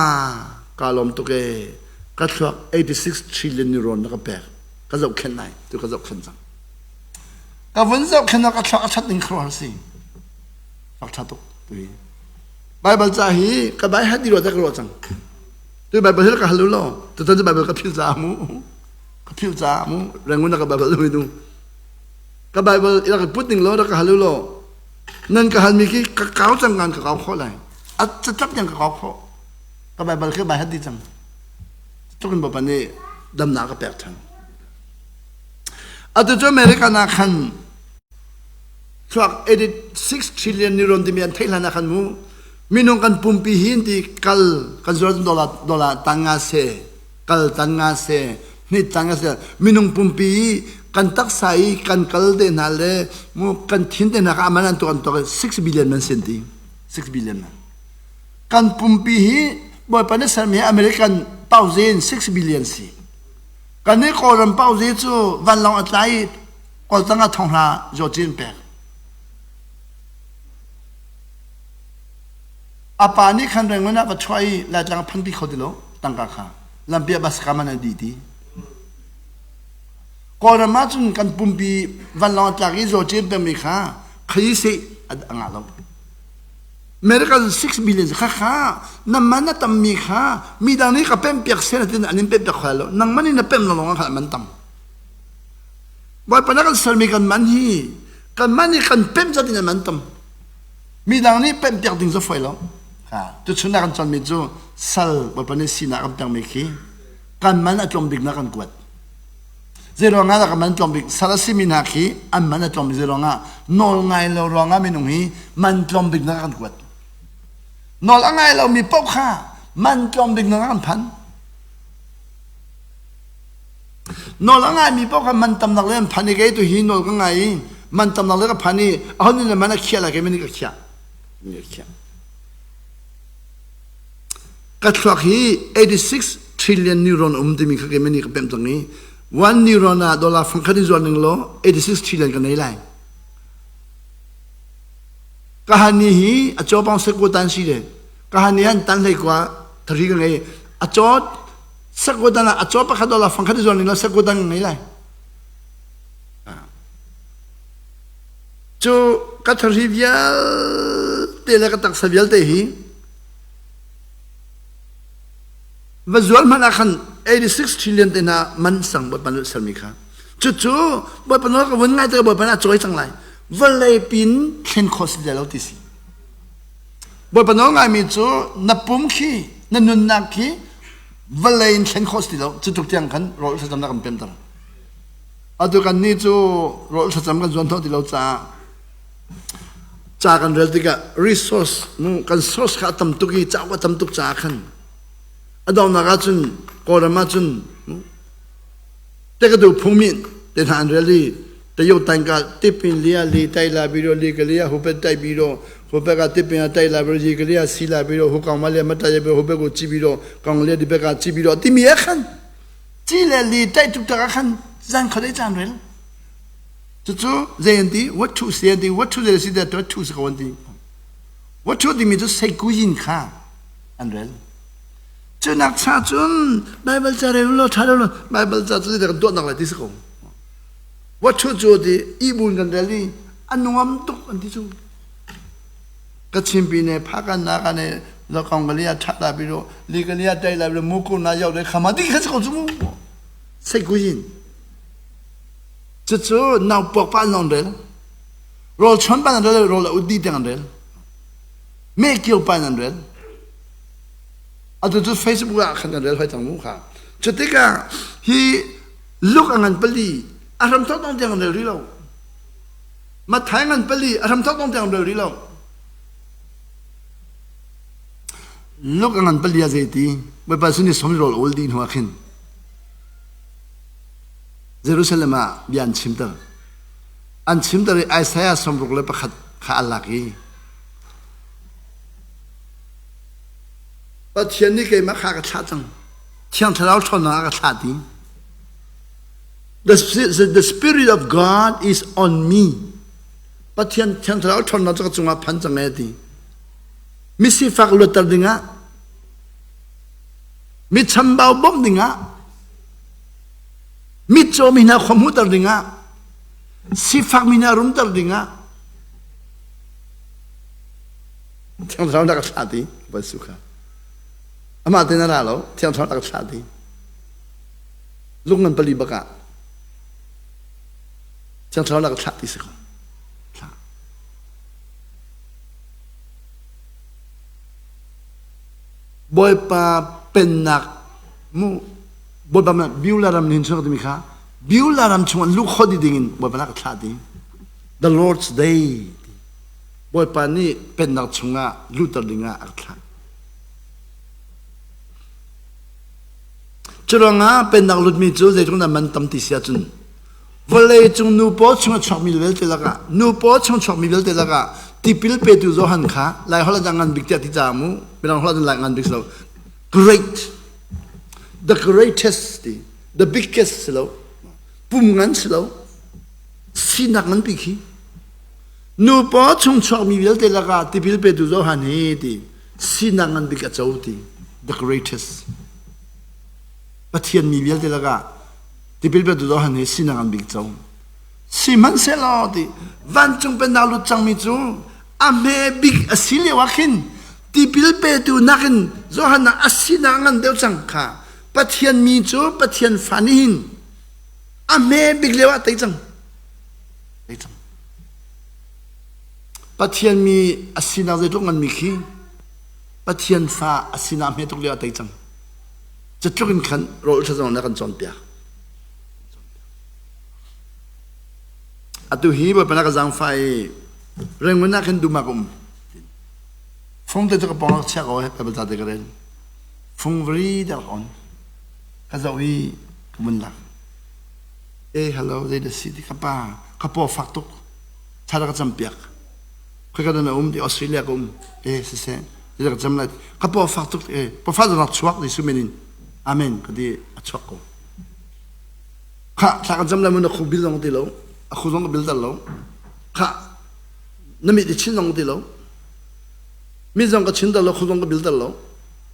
ka lawm tuk ee. Ka thluak 86 trillion neuron na ka pek. Ka zohkhenh lai, tu ka zohkhenh cang. Ka vun zohkhenh ah ka thluak a ṭhat ning khuaruahhar si. Fak ṭha tuk tu hi. Bible ca hi ka bai hat di rua ka ruah cang. Tu Bible hi ka hal law, tutan cu Bible ka phil caah mu. Ka phil caah mu, Rangoon ka Bible lu nu. Ka Bible rak put ning law rak ka hal law. Nan ka halmi khi ka kau cang ngan ka kau khawh lai. A catlap tiang ka kau khawh. Ka Bible khi bai hat di cang. Tukin Bawipa nih damnak ka pek ṭhan. Atu cu America ah khan thluak 86 trillion neuron timi an theih hlan ah khan mu minung kan pumpi hi ti kal kan zuar dollar dollar tan nga se kal tan nga se hnit tan nga se minung pumpi kan taksa i kan kal te hna le mu kan thin te hna kha aman an tuak an tuak 6 billion man sin ti 6 billion man kan pumpi hi Bawipa nih sermi American thousand 6 billion si Kan nih Kawlram pauzi cu vanlawng a tla i kawltang ah thonghla zawcin pek. A pa nih khan Rangoon ah va chuah i Laitlang a phanpi kho ti lo tangka kha lampi ah bus ka man an dih ti. Kawlram ah cun kan pumpi vanlawng a tlak i zawcin pekmi kha khayi seh a ngah lo. American 6 million kha kha nangmah na tammi kha midang nih ka pempiak seh tin an in pempiak khal lo nangmah nih na pem lo lawng kha man tam Bawipa na kan sermi kan man hi kan man nih kan pem zat in an man tam midang nih pempiak ding cu foi lo ha tuchun na kan chonmi cu sal Bawipa nih sinak kan pekmi khi kan man a tlawm bik na kan kuat Zeiruangah dah kan man tlawm bik? Sal a simi hna khi an man a tlawm bik. Zeiruangah? Nawl ngai lo ruangah minung hi man tlawm bik na kan kuat. Nawl a ngai lomi paoh kha man tlawm bik na kan phan. Nawl a ngaimi paoh kha man tamnak le an phan i kei tu hi nawl ka ngai i man tamnak le ka phan i ahon nih le man a khiah lai kei man nih ka khiah. Ka khiah. Ka thluak hi 86 trillion neuron um timi kha keimah nih ka pemh cang i one neuron ah dollar fangkhat in zuar ning law 86 trillion ka nei lai. Ka han ni hi a caw pang sek tan si le ka han ni han tan hlei kwa thari ka ngei a caw sek tan ah a caw pakhat dollar fangkhat in zuar ning law sek tan ka ngei lai. Cu ka thari vialte le ka taksa vialte hi Va zual hmanh ah khan 86 trillion te hna man sang Bawipa nih sermi kha. Cucu Bawipa nawl ka vun ngai tikah Bawipa nih a cawi cang lai. Vawlei pin thlen khawh si lo ti si. Bawipa nawl ngaimi cu na pum khi na nunnak khi vawlei in thlen khawh si lo. Cu tluk tiang khan rawl thlacamnak kan pemter. Atu kan nih cu rawl thlacam kan zuan thawh ti lo caah Ca kan rel tikah resource kan source kha a tam tuk i cauk a tam tuk caah khan a donghnak ahcun Kawlram ahcun tekadu phungmin te hna an rel i tayo tangka tipin lia li tai la biro li ka lia hupe tai biro hupe ka tipin a tai la biro ji ka lia si la biro hu kong ma lia ma tai biro hupe ko chi biro kong lia di pe ka chi biro timi a khan chi le li tai tuk tak a khan zan khodei chan rel Cucu zei an ti? What to si an ti? What to zei si that what to si ko an ti. What to timi cu seikuyin kha an rel. Cu nak cha cun Bible ca rel lo tha lo Bible ca cu kan tuah nak lai ti si ko. What to cu ti ibun kan rel i a nuam tuk an ti cu. Ka chimpi ne phakan na ka ne lo kong ka lia tha la bi ro li ka lia tai la bi mu ku na yau de khama ti kha si ko cu mu. Seikuyin. Cucu naupuak pa an rel. Rawl chuan pa an rel, rawl a ut dih tiang an rel. Meh kio pa an rel. Atu cu Facebook ah khan an rel hoi cang mu kha. Cu tikah hi luk a ngan pali a hram thok dong tiang an rel rih lo. Matthai ngan pali a hram thok dong tiang an rel rih lo. Luk a ngan pali a zei ti Bawipa sin i som rawl ul dih hnu ah khin Jerusalem ah bia an chimter. An chimter i Isaiah 61 kha a lak i Pathian nih keimah kha a ka thlah cang. Thiang Thlarau ṭhawnnak a ka thlah ti. The, the Spirit of God is on me. Pathian Thiang Thlarau ṭhawnnak cu ka cungah phan cang e ti. Misifak luatter dingah, mi chambau bawmh dingah, mitcaw mi hna khua hmuhter dingah, sifak mi hna rumter dingah, Thiang Thlarau na ka thlah ti Jesuh kha. Amah te na ra lo, Thiang Thlarau na ka thlah ti. Lung ngan pali bak ah Thiang Thlarau na ka thlah ti si ko. Thlah. Bawipa pennak mu Bawipa Beulah ram nin chung timi kha Beulah ram chung an lu kho di ding in Bawipa na ka thlah ti. The Lord's Day. Bawipa nih pennak chungah lutter dingah a ka thlah. Curuangah pennak lutmi cu zeitluk dah man tam ti si ahcun vawlei cung nu paw chung a chuakmi vialte lakah nu paw chung chuakmi vialte lakah tipil petu Johan kha Lai holh ah ngan bik tiah ti caah mu mirang holh ah lai ngan bik si lo great the greatest ti the biggest si lo pum ngan si lo sinak ngan bik hi Nu paw chung chuakmi vialte lakah tipil petu Johan hi ti sinak ngan bik a co ti the greatest. Pathian mi vialte lakah tipil petu Johan hi sinak ngan bik co. Sihmanhsehlaw ti vancung pennak lut cangmi cu a hme bik a si lio ah khin tipil petu nakin Johan ah a sinak ngan deuh cang kha Pathian mi cu Pathian fa nih hin a hme bik lio ah tei cang. Pathian mi a sinak zeitluk nganmi khi Pathian fa a sinak hme tuk lio ah tei cang. Cutluk in khan rawl ṭha zong na kan cawnpiak. Atu hi Bawipa na ka zaangfah i Rangoon ah khin dum ah ka um. Fung te cu ka pawng ah chia ko he Bible ca te ka rel. Fung vari te rak on. Ka zoh i ka vun lak. Eh hello zei dah si ti ka pa ka paw fak tuk thla ka cam piak khoi ka na um ti Australia ka um eh siseh zei ka cam lai ka paw fak tuk eh paw fak rak chuak Jesuh min in amen ka ti a chuak ko kha thla kan cam lai mun a khu bil zong ti lo a khu zong ka bil tel lo kha na mit i chin zong ti lo mi zong ka chin tel lo khu zong ka bil tel lo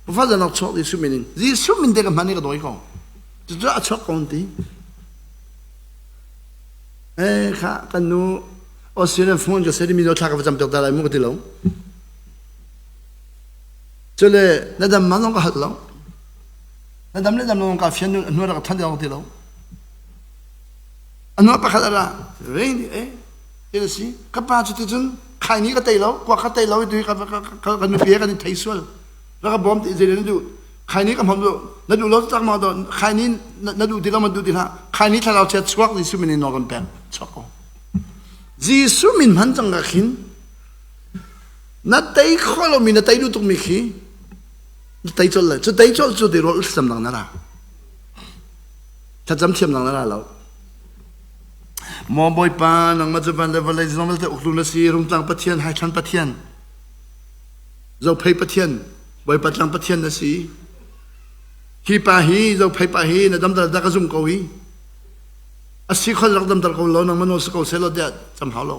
pafa zan rak chuak Jesuh min in Jesuh min te ka hman i ka dawi ko Cucu a chuak ko ti. Eh kha kan nu Australian phone ka seri mi no thla ka va cam piak ta lai mu ka ti lo. Cule na dam ma zong ka hal lo. Na dam le dam lo ka fian nu rak than dong ti lo. Anu pakhat ara rein eh ti si ka pa cu ti cun khai ni ka tei lo kwa ka tei lo tu ka ka nu pia kan thei sual ra ka bom ti zei na duh Khaini ka hmam na duh lo tak ma do khaini na duh ti lo ma duh ti hlah khaini thlarau chia chuak Jesuh min in nawl kan pek chuak ko Jesuh min hman cang ka khin na tei kho lo mi na tei duh tuk mi khi na tei chol le cu tei chol cu ti rol sam lang na ra thlacam thiam lang na ra lo Maw Bawipa nangmah cu van le vawlei zong vialte uktu na si rungtlang Pathian haithlan Pathian Zophei Pathian, Bawipa tlang Pathian na si. Hi pa hi Zophei pa hi na damter dah ka zum ko hi. A si khol rak damter ko lo nang mano si ko seh lo tiah cam hau lo.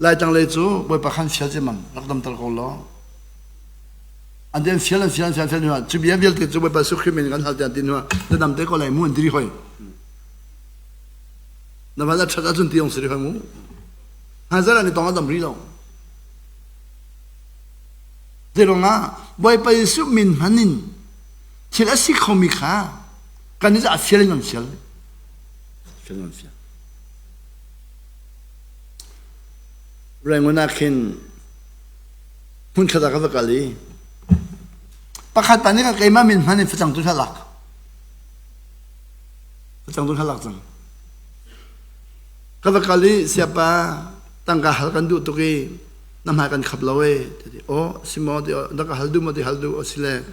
Laitlang lei cu Bawipa khan fial cemam rak damter ko lo. An den fial an fial an fial an fial hnu ah cu bia vialte cu Bawipa Jesuh Khrih min kan hal tiah ti hnu ah na dam te ko lai mu an diri hoi. Na van a ṭhat ahcun ti ong si ri hoi mu. Hazar an i tong a dam rih lo. Zeiruangah Bawipa Jesuh min hman in thil a si khomi kha kan i a fial in kan fial. Fial in kan fial. Rangoon ah khin hmunkhat ah ka va kal i pakhat pa nih ka keimah min hman in facang tu hla lak. Facang tu hla lak cang. Ka va kal i siapa tangka hal kan duh tuk i na hmai kan khap lo e ti aw si maw ti na ka hal duh maw ti hal duh a si le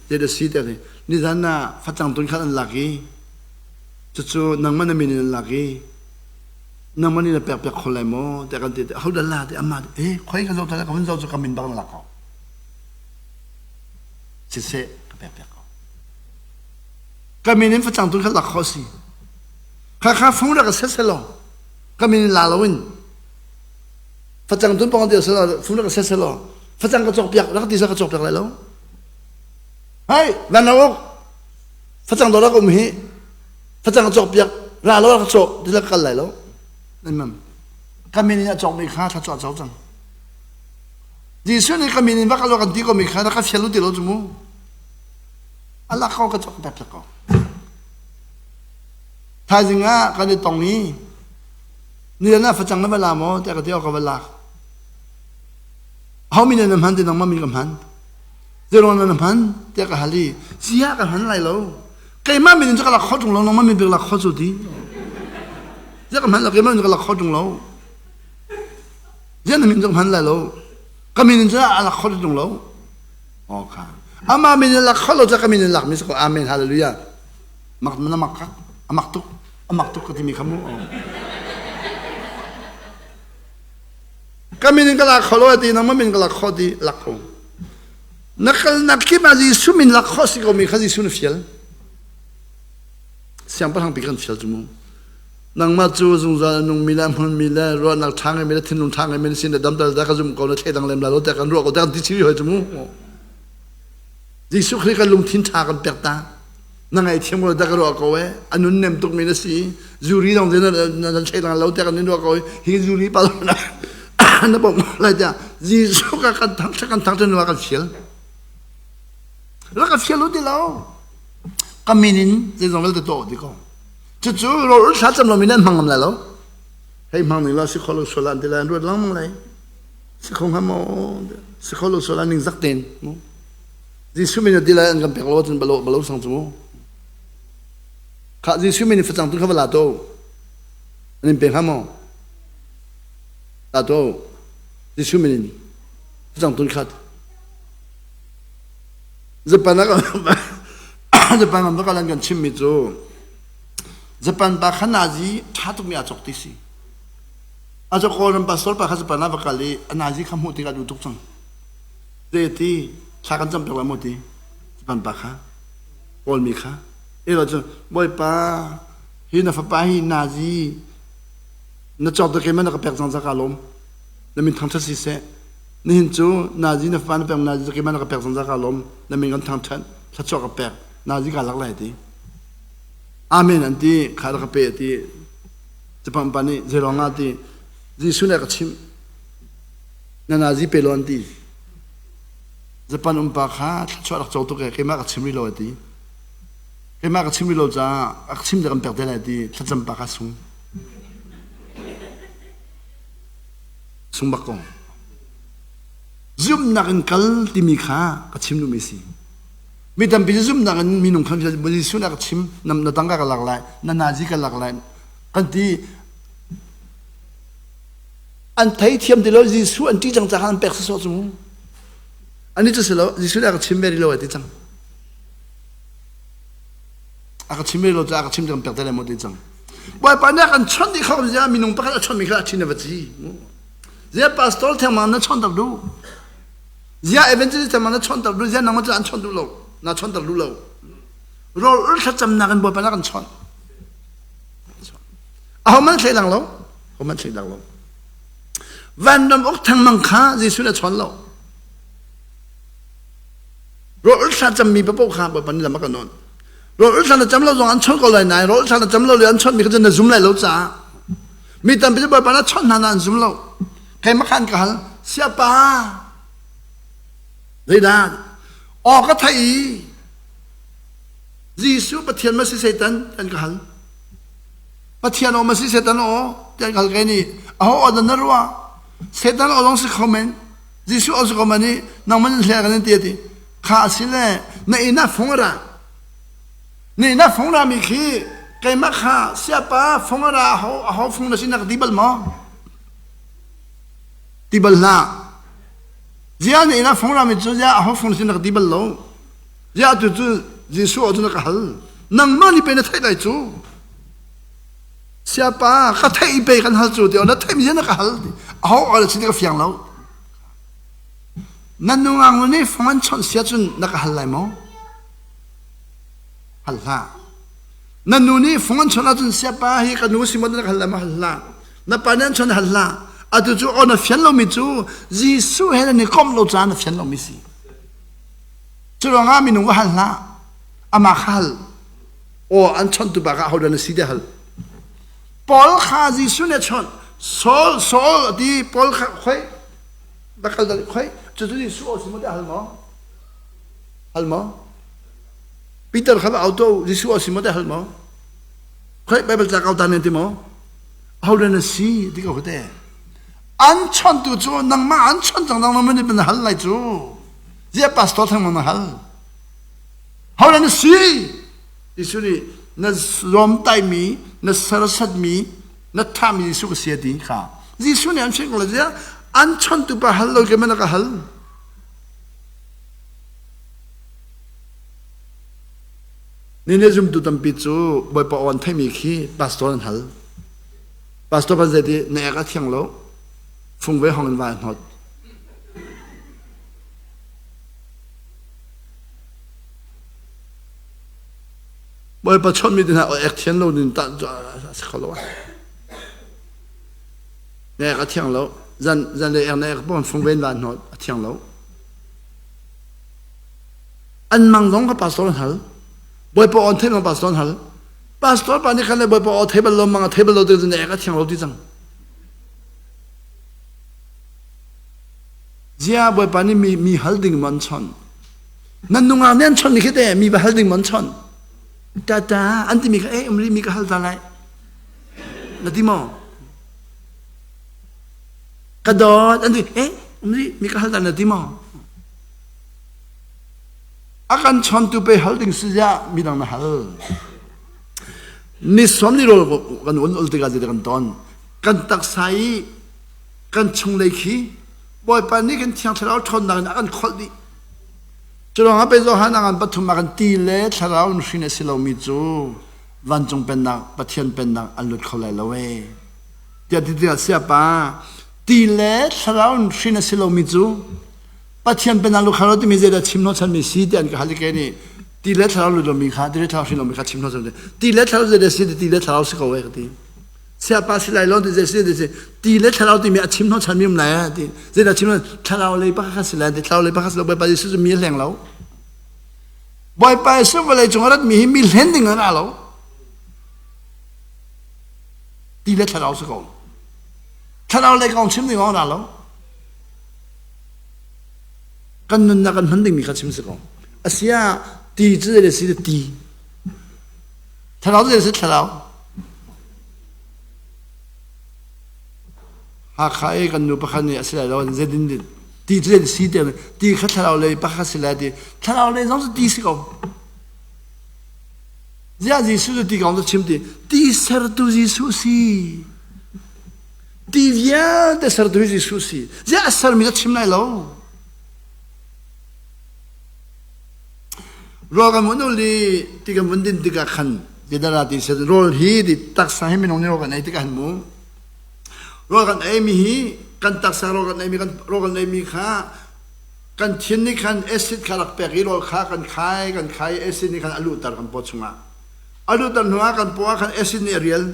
zei dah si ti nizan ah facang tun khat an lak i cucu nangmah na min in an lak i nangmah nih na pek piak kho lai maw tiah kan ti ho dah la ti amah eh khoi ka zoh ta ka hun zoh cu ka min bak na lak ko siseh ka pek piak ko ka min in facang tun khat lak kho si Khakha fung rak se selaw. Ka min in la loin facang tun pong ti selaw fung rak se selaw facang ka cawk piak rak ti sa ka cawk piak lai lo. Hei, van rawk facang do rak um hi facang ka cawk piak ra lo rak cawk ti la kal lai lo. Nan mam. Ka min in a cawk mi kha thla cawk cawk cang. Jesuh nih ka min in va kal kan ti ko mi kha ka fial u ti lo cu mu. A lak ko ka cawk piak ko. Thaizing ah kan i tong i nian ah facang na va la maw tiah ka ti awk ka va lak. Ho min na hman ti nangmah min ka hman. Zeiruang na hman tiah ka hal i ziah ka hman lai lo. Keimah min in cu ka lak kho ṭung lo nangmah min bik lak kho cu ti. Ziah ka hman lo keimah min ka lak kho ṭung lo. Ziah na min cu ka hman lai lo. Ka min in cu a lak kho ṭung lo. Oh kha. Amah min in lak kho lo cu ka min in lak mi si ko. Amen. Hallelujah. Mak na mak kha amak tuk amak tuk ka timi kha mu ka min in ka lak kho lo ti nangmah min ka lak kho ti lak ko na kal nak kip ah Jesuh min lak kho si ko mi kha Jesuh na fial siangpahrang pi kan fial cu mu nangmah cu zungzal a nung mi le hmun mi le ruahnak ṭha ngai mi le thinlung ṭha ngai mi na sin le damter da ka zum ko na thleidang lem la lo te kan ruah ko te kan ti chiri hoi cu mu Jesuh Khrih kan lungthin ṭha kan pek ta na ngaihthiam ko dah ka ruah ko e a nun nem tuk mi na si zuri dong te na na thei lang lo te kan in ruah ko hi zuri pa na na bom lai tiah Jesuh ka kan thang kan thang ten kan fial la ka fial ti lo ka min in zeizong vialte to ti ko cucu ro thla cam lo mi nan hmang ngam lai lo hei hmang ning la si kho lo sual an ti lai an ruat lang mang lai si kho hnga maw si kho lo sual an ning zak ten mu Jesuh min ti lai an kan pek lo ahcun balo balo sang cu mu. Khah Jesuh min in facang tu kha va la to. An in pe hnga maw? La to. Jesuh min in facang tun khat. Japan ah Japan ram ka lan kan chimmi cu Japan pa kha nazi ṭha tukmi aa cawk ti si. A cawk Kawlram pastor pa kha Japan ah va kal i a nazi kha hmuh tikah duh tuk cang. Zeiti thla kan cam piak lai maw ti Japan pa kha Kawlmi kha elo cu Bawipa hi na fapa hi nazi na cawk te keimah na ka pek cang ka lawm na min thangṭhat si seh nihin cu nazi na fapa na pek nazi keimah na ka pek cang ka lawm na min kan thangṭhat thluachuah ka pek nazi ka lak lai ti amen an ti kha ka pe ti Japan pa nih zeiruang ah ti Jesuh nih a ka chimh Na nazi pe law an ti. Japan umpa kha thluachuah rak co tuk e keimah ka chim rih lo a ti. Keimah ka chim rih lo caah a ka chim dek an pek te lai ti thlacam pa kha sung. Sung bak ko. Zumhnak in kal timi kha ka chim duhmi si. Mi tampi cu zumhnak in minung khan Jesuh nih a ka chim na tangka ka lak lai na nazi ka lak lai kan ti An theithiam ti lo Jesuh an ṭih cang caah an pek sawsawh cu. Ani cu si lo Jesuh nih a ka chim ve rih lo ai ti cang. A ka chim rih lo caah a ka chim kan pek te lai maw ti cang. Bawipa nih a kan chawnh dih kho zia minung pakhat a chawnhmi kha a ṭhin a va ci. Zia pastor thengmang na chawnh ter duh. Zia evangelist thengmang na chawnh ter duh. Zia nangmah cu an chawnh duh lo. Na chawnh ter duh lo. Rawl ul thlacamnak in Bawipa nih a kan chawnh. Ahohmanh thlei lang lo. Ahohmanh thlei lang lo. Vanram uk thangmang kha Jesuh nih a chawn lo. Rawl thla cammi paoh kha Bawipa nih lam a kan awn. Rawl thla na cam lo zong an chawnh ko lai nain rawl thla na cam lo le an chawnhmi kha cu na zum lai lo caah mi tampi cu Bawipa na chawnh hna na an zum lo. Keimah khan ka hal, siapa zeidah aw ka theih i Jesuh Pathian ma si Satan an ka hal. Pathian aw ma si Satan aw ti an ka hal kai nih aho aw dah na ruah Satan aw zong si kho men Jesuh aw si kho men i nangmah nan hle kan ti ti kha a si le na inn ah fung a ra na inn ah fung ra mi khi keimah kha siapa fung a ra aho aho fung na si na ka ti bal maw ti bal hlah zia na inn ah fung ra mi cu zia aho fung na si na ka ti bal lo Ziah tu cu Jesuh aw cu na ka hal. Nangmah nih pei na theih lai cu. Siapa ka theih pei kan hal cu ti na theih mi na ka hal ti. Aho aw si ti ka fiang lo. Na nungang nih fong an chawnh sia cun na ka hal lai maw? Hal hlah. Na nu nih fong an chawnh ahcun siapa hi ka nu si maw na ka hal lai maw? Hal hlah. Na pa nih an chon hal hlah. Atu cu aw na fian lomi cu Jesuh he nan i komh lo caah na fian lomi si. Cu ruangah minung va hal hlah. Amah kha hal. Aw an chonhtu pa kha ahodah na si ti hal. Paul kha Jesuh nih a chawnh. Saul, Saul a ti. Paul kha khoi va kal dal khoi cucu Jesuh aw si maw tiah hal maw? Hal maw? Peter kha va au to Jesuh aw si maw tiah hal maw? Khoi Bible ca kau ta men ti maw? Ahodah na si ti ko te. An chontu cu nangmah an chon cang dang na na hal lai cu. Zia pastor thang na hal. Hodah na si? Jesuh nih na zawmtaimi, na sersatmi, na thahmi Jesuh ka si a ti kha. Jesuh nih an chimh ko lai ziah an chontu pa hal lo ke man ka hal. Ni nih zumtu tampi cu Bawipa aw an theimi khi pastor an hal. Pastor pan zei ti na ek a thiang lo, fung ve hong in va hnawt. Bawipa chawnhmi te hna ek thian lo nin tah cu a si kho lo. Na ek a thiang lo. Zan zan le ek na ek pon fung ven van hnawt a thiang lo. An mang zong ka pastor an hal. Bawipa on thei mang pastor an hal. Pastor pa nih khan le Bawipa aw thei bal lo mang a thei bal lo te na ek a thiang lo ti cang. Zia Bawipa nih mi mi hal ding man chon. Nan nungak nih an chon ni khi te mi va hal ding man chon. Tata an timi kha eh umri mi ka hal ta lai. Na ti maw? Ka dawt an ti eh umri mi ka hal ta na ti maw? A kan chontu pe hal ding si zia midang na hal. Ni som ni rol kan un ul tikah zei kan ton. Kan taksa i kan chunglei khi Bawipa nih kan thiang thlarau ṭhawnnak in a kan kholh dih. Cu ruangah pei Johan a ngan pathum ah kan ti le thlarau in hrin a si lomi cu vancung pennak Pathian pennak an lut kho lai lo ee. Tiah ti tikah siapa ti le thlarau in hrin a si lomi cu Pathian pennak lut kho lo timi zeidah chim hnawhchanmi si tiah an ka hal i kei nih ti le thlarau lut lomi kha ti le thlarau hrin lomi kha chim hnawhchan ti le thlarau zeidah si ti le thlarau si ko ee ka ti. Siapa si lai lo ti zei si ti si ti le thlarau timi a chim hnawh chan mi um lai ti zeidah chim thlarau lei pakhat kha si lai ti thlarau lei pakhat si lo Bawipa Jesuh cu mi a hleng lo Bawipa Jesuh vawlei cung a rat mi hi mi hlen ding an ra lo ti le thlarau si ko thlarau lei kong chim ding an ra lo kan nunnak kan hman ding mi kha chim si ko asia ti cu zei si ti Thlarau zei si thlarau? Hakha i kan nu pakhat nih a si lai lo zeidin din ti cu zei si te ti kha thlarau lei pakhat si lai ti thlarau lei zong cu ti si ko. Ziah Jesuh cu ti kong cu chim ti ti sertu Jesuh si. Ti vialte sertu Jesuh si. Ziah a sermi cu chim lai lo. Rawl kan vun ul i ti kan vun din tikah khan tidara ti si rawl hi ti taksa hi minung nih rawl kan ei tikah han mu rawl kan ei mi hi kan taksa rawl kan ei mi kan rawl kan ei mi kha kan thin nih khan acid kha rak pek i rawl kha kan khai kan khai acid nih khan a luhter kan paw chungah a luhter hnuah kan paw ah khan acid nih a rial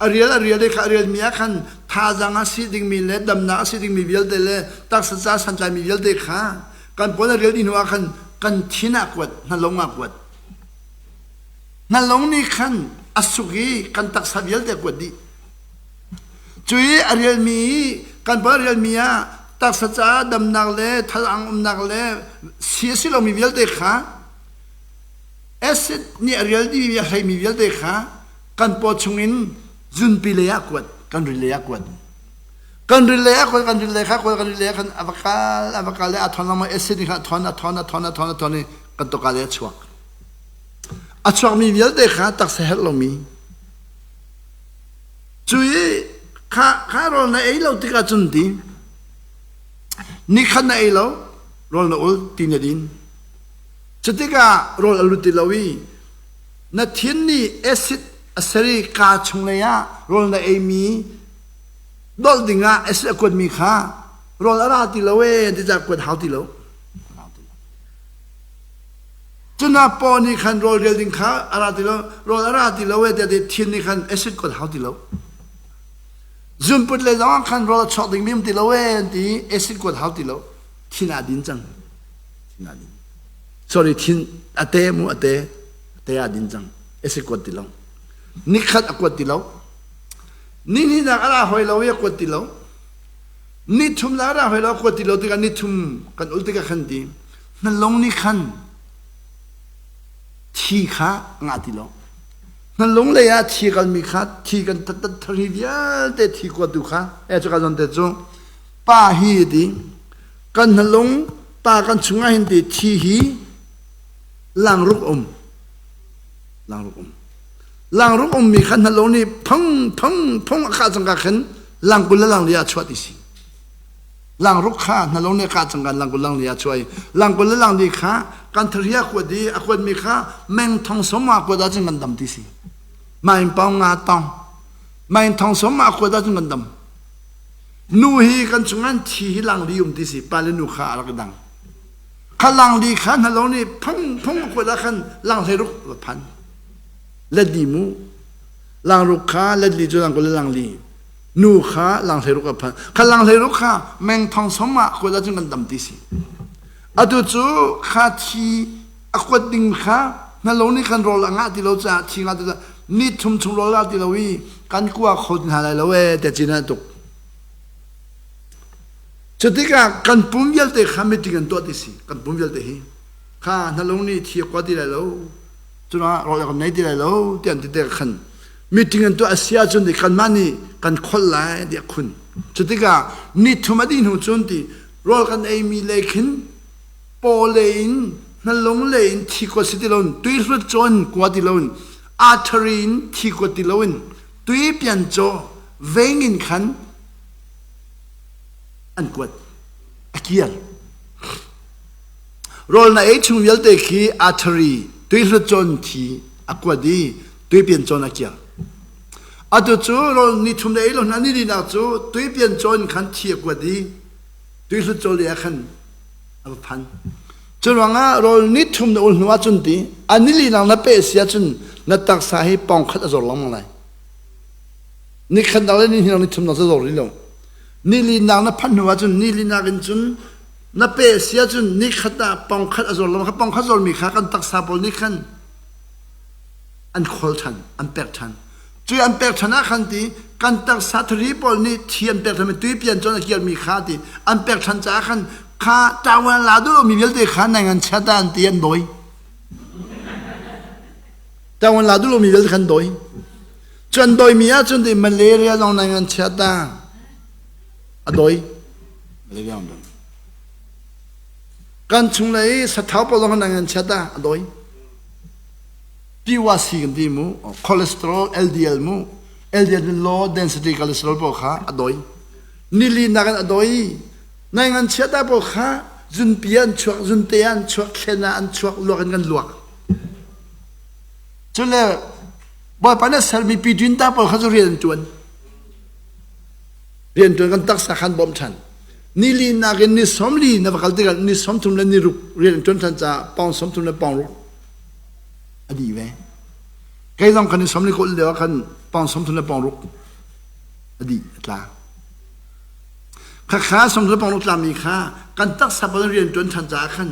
a rial a rial i kha a rial mi ah khan thazaang a si dingmi le damnak a si dingmi vialte le taksa ca santlai mi vialte kha Kan pawl a rel dih hnu ah khan kan thin ah kuat, hnalong ah kuat. Hnalong nih khan a suk i kan taksa vialte a kuat dih. Cu i a relmi kan pawl a relmi ah taksa caah damnak le thazaang umnak le si a si lomi vialte kha acid nih a rial dihmi a hleimi vialte kha kan paw chungin zunpi lei ah kuat, kan ri lei ah kuat. Kan ril le a kan ril le kha kan ril le khan a va kal a va kal le a thon lengmang acid kha a thon a thon a thon a thon a thon i kan toka le a chuak. A chuakmi vialte kha taksa herh lomi. Cu i kha kha rawl na ei lo tikah cun ti ni khat na ei lo rawl na ul ti na din. Cu tikah rawl a lut ti lo i na thin nih acid a ser i kaa chung lei ah rawl na eimi dolh dingah acid a kuatmi kha rawl a ra ti lo ee ti caah kuat hau ti lo. Cuna paw nih khan rawl rial ding kha a ra ti lo, rawl a ra ti lo ee tiah thin nih khan acid kuat hau ti lo. Zunput le zong ah khan rawl a chuak ding mi um ti lo ee an ti i acid kuat hau ti lo. Thin aa din cang. Thin aa din. Sorry, thin a te mu a te. A te aa din cang. Acid kuat ti lo. Nikhat a kuat ti lo. Ni hnihnak a ra hoi lo i a kuat ti lo. Ni thumnak a ra hoi lo a kuat ti lo tikah ni thum kan ul tikah khan ti. Hnalong nih khan thi kha ngah ti lo. Hnalung lei ah thi kalmi kha thi kan tat thari vialte thi kuatu kha e cu ka zon te cu pa hi ti kan hnalung pa kan chungah hin ti thi hi langruk um langruk um langruk ummi kha hnalung nih phang phang phung a khah cangka khin langkul le langli ah chuah ti si. Langruk kha na lo ne ka cang kan langkul langli a chuai langkul le langli kha kan thariya kuat i a kuat mi kha meng thong som ma kuat ahcun kan dam ti si main pau nga tong main thong som ma kuat ahcun kan dam nu hi kan chungan thi hi langli um ti si pa le nu kha a rak dang kha langli kha na lo nih phung phung a kuat ah khan lang hlei ruk va phan let di mu langruk kha let li cu langkul le langli Nu kha langhleiruk a phan. Kha langhleiruk kha meng thong som ah kuat ahcun kan dam ti si. Atu cu kha thi a kuat ding kha na lo nih khan rawl a ngah ti lo caah thi ngah ti lo ni thum chung rawl ngah ti lo i kan kua kho hna lai lo ee te cin ah tuk. Cu tikah kan pum vialte kha meeting an tuah ti si. Kan pum vialte hi kha na lung nih thi a kua ti lai lo. Cunah rawl kan nei ti lai lo ti an ti te khan meeting an tuah a si ahcun ti kanmah nih kan kholh lai tiah khun. Cu tikah ni thum a dih hnu cun ti rawl kan eimi lei khin paw lei in hnalung lei in thi kuat si ti loin tuihlut cawn kua ti loin artery in thi kuat ti loin tui pian caw vein in khan an kuat a kiar. Rawl na ei chung vialte khi artery tuihlut cawn thi a kuat i tuipian cawn a kiar. Atu cu rawl ni thum le ei lo hna ni linak cu tuipian cawn khan thi a kuat i tuihlut cawl ah khan a va phan. Cu ruangah rawl ni thum na ul hnu ahcun ti a ni linak na peh si ahcun na taksa hi pawng khat a zor lengmang lai. Ni khat nak le ni hnih nak ni thum nak cu zor rih lo. Ni linak na phanh hnu ahcun ni linak in cun na peh si ahcun ni khat ah pawng khat a zor lengmang kha pawng khat zormi kha kan taksa pawl nih khan an khawl ṭhan, an pek ṭhan. Cui an pek ṭhan ah khan ti kan taksa thari pawl nih thi an pek ṭhan tui pian cun a kirmi kha ti an pek ṭhan caah khan kha ṭawan la duh lomi vialte kha nang an chiat an ti an dawi. Ṭawan la duh lomi vialte khan dawi. Cu an dawimi ahcun ti malaria zong nang an chiat a dawi. Malaria an dawi. Kan chunglei sathau pawl zong nang an chiat a dawi. Tiwasi kan ti mu cholesterol LDL mu LDL cu low density cholesterol pawl kha a doi nili nak in a doi nai ngan chiat ah pawl kha zunpi an chuak zunte an chuak thlen ah an chuak luak in kan luak cule bawipa nih sermi piṭin ta pawl kha cu rian an ṭuan rian ṭuan kan taksa khan bawmh ṭhan nili nakin ni 40 na va kal tikah ni 30 le ni ruk rian an ṭuan ṭhan caah pound 30 le pound ruk a dih ve. Kei zong kan i som ni kul lio ah khan pawng 30 le pawng ruk a dih a tla. Khakha 30 le pawng ruk tlami kha kan taksa pawl rian ṭuan ṭhan caah khan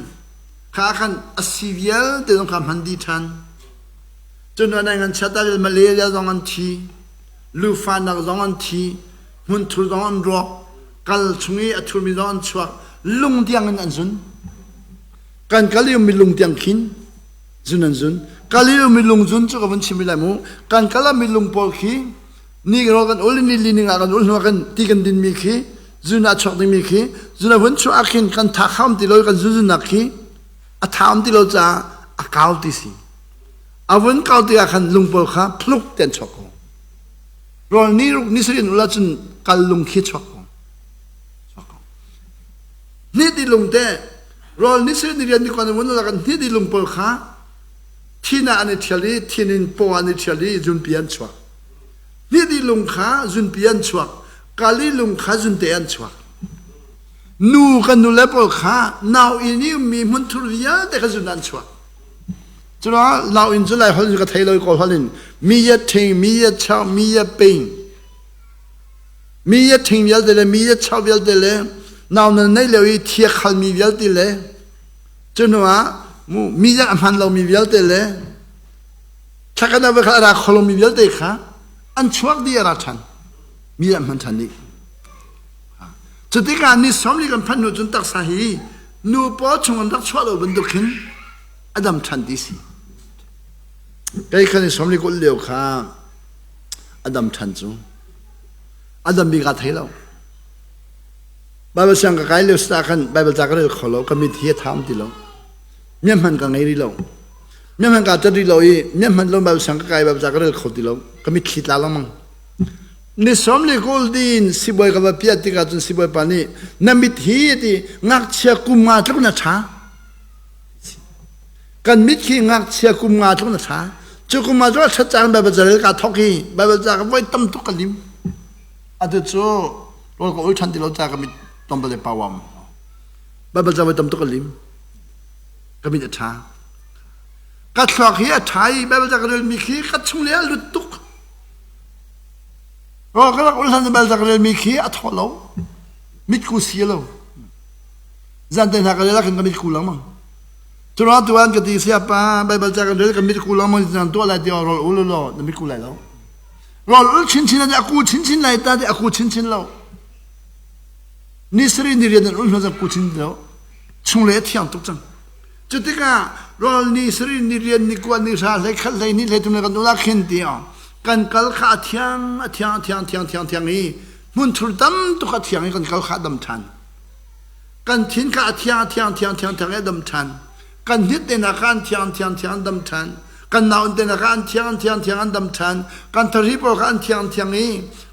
kha khan a si vialte zong kha hman dih ṭhan. Cun nai ngan chiat ah malaria zong an thi, lufanak zong an thi, hmunthur zong an rawk, kal chung i a thurmi zong an chuak, lung tiang in an zun. Kan kal i mi lung tiang khin zun an zun Galileo milung zun cu ka vun chim lai mu kan kal ah milung pawl khi ni ro kan ul ni li ning ah kan ul hnu kan ti kan din mi khi zun ah chuak ding mi khi zun a vun chuah ah khin kan tha kham ti lo kan zun zun nak khi a tha um ti lo caah a kau ti si a vun kau ti ah khan lung pawl kha phluk ten chuak ko rawl ni ruk ni sarin ula cun kal lung khi chuak ko chuak ko ni ti lung te Rawl ni sir ni rian ni kon vun la kan hni di lung pawl kha thin ah an i ṭhial i thin in paw an i ṭhial i zunpi an chuak. Hni di lung kha zunpi an chuak. Kali lung kha zunte an chuak. Nu kan nule pawl kha nau inn i ummi hmunthur vialte kha zun an chuak. Curuangah nau inn cu Lai holh in ka thei lo i Kawl holh in mi ya thing, mi ya chau, mi ya ping. Mi a ṭhing vialte le mi a chau vialte le nau nan neih lio i thia khalmi vialte le cu hnuah mi a hman lomi vialte le thlakhat ah voikhat a ra kho lomi vialte kha an chuak dih a ra ṭhan. Mi a hman ṭhan dih. Cu tikah ni 40 kan phanh hnu cun taksa hi nu paw chung an rak chuah lo bantuk khin a dam ṭhan ti si. Kei khan ni 40 lio kha a dam ṭhan cu. A dam bik aa thei lo. Baibal siang ka kai lio sita khan Baibal ca ka rel kho lo, ka mit hi a tham ti lo. Mi hman ka ngei rih lo. Mi hman ka cat rih lo i mi hman lo Baibal siang ka kai Baibal ca ka rel kho ti lo. Ka mitthli tla lengmang. Ni 40 din sibawi ka va piah tikah cun sibawi pa nih na mit hi ti ngakchia kum nga tluk na ṭha. Kan mit khi ngakchia kum nga tluk na ṭha. Cu kum nga cu a ṭhat caan Baibal ca rel kaa thawk i Baibal ca ka voi tam tuk ka lim. Atu cu rawl ka ul ṭhan ti lo ca ka mit tlawmpal le pawam. Baibal ca voi tam tuk ka lim. Ka mit a ṭha. Ka thluak hi a ṭha i Baibal ca ka relmi khi ka chung le a lut tuk. Rawl ka rak ul hlan Baibal ca ka relmi khi a thaw lo. Mitku si lo. Zan te hna ka rel ah khin ka mitku lengmang. Cura tuan ka ti siapa Baibal ca kan rel kan mitku lengmang nan tuah lai tiah rawl ul law na mitku lai lo. Rawl ul chinchin a ku chinchin lai ta ti a ku chinchin lo. Ni sari ni rian an ul hnu ku chin lo. Chung le a thiang tuk cang. Cu tikah rawl ni sari ni rian ni kua ni hra hlei khat hlei ni hlei tum le kan ula khin ti kan kal kha a thiang a thiang a thiang thiang thiang thiang i hmunthur tam tuk a thiang i kan kal kha dam ṭhan. Kan thin kha a thiang thiang thiang thiang thiang i a dam ṭhan. Kan hnit te hna kha an thiang thiang thiang an dam ṭhan. Kan naun te hna kha an thiang thiang thiang an dam ṭhan. Kan thari pawl kha an thiang thiang i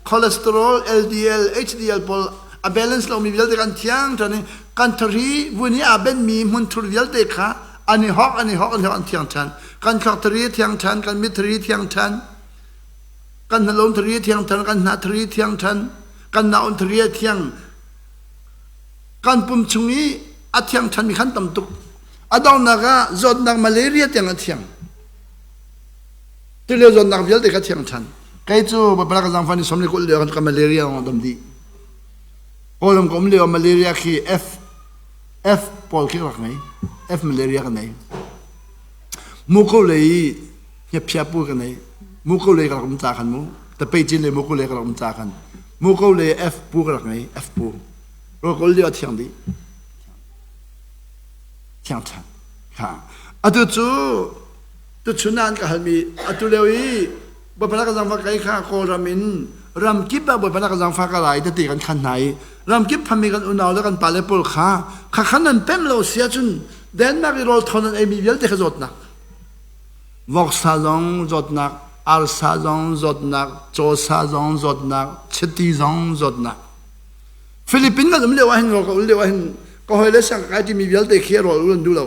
cholesterol, LDL, HDL pawl a balance lomi vialte kan thiang ṭhan i kan thari vun i aa benmi hmunthur vialte kha an i hawk an i hawk an i hawk an thiang ṭhan. Kan thluak thari a thiang ṭhan, kan mit thari a thiang ṭhan, kan hnalon thari a thiang ṭhan, kan hnah thari a thiang ṭhan, kan naun thari a thiang. Kan pum chung i a thiang ṭhanmi khan tam tuk. A donghnak ah zawtnak malaria tiang a thiang. Tulio zawtnak vialte kha thiang ṭhan. Kei cu Baibal ka zaangfah ni 40 lio ka malaria a dam dih. Kawlram ka um lio malaria khi F F pawl khi rak ngei. F malaria ka nei. Muko lei hngepphia pu ka nei. Muko lei ka rak um ca khan mu. Tapei cin le muko lei ka rak um ca khan. Muko lei F pu ka rak ngei. F pu. Rawkawl lio a thiang dih. Thiang ṭhan. Kha. Atu cu tuchun ah an ka halmi atu lio i Bawipa ka zaangfah kai kha Kawlram in ramkip ah Bawipa ka zaangfah ka lai tete kan khan hna i ramkip phami kan unau le kan pale pawl kha kha khan nan pem lo si ahcun Denmark i rawl thawn an eimi vialte kha zawtnak voksa zong zawtnak arsa zong zawtnak cawsa zong zawtnak chiti zong zawtnak Philippine kan um lio ah hin rawl ka ul lio ah hin ka hawile siang ka kai timi vialte khi rawl ul an duh lo.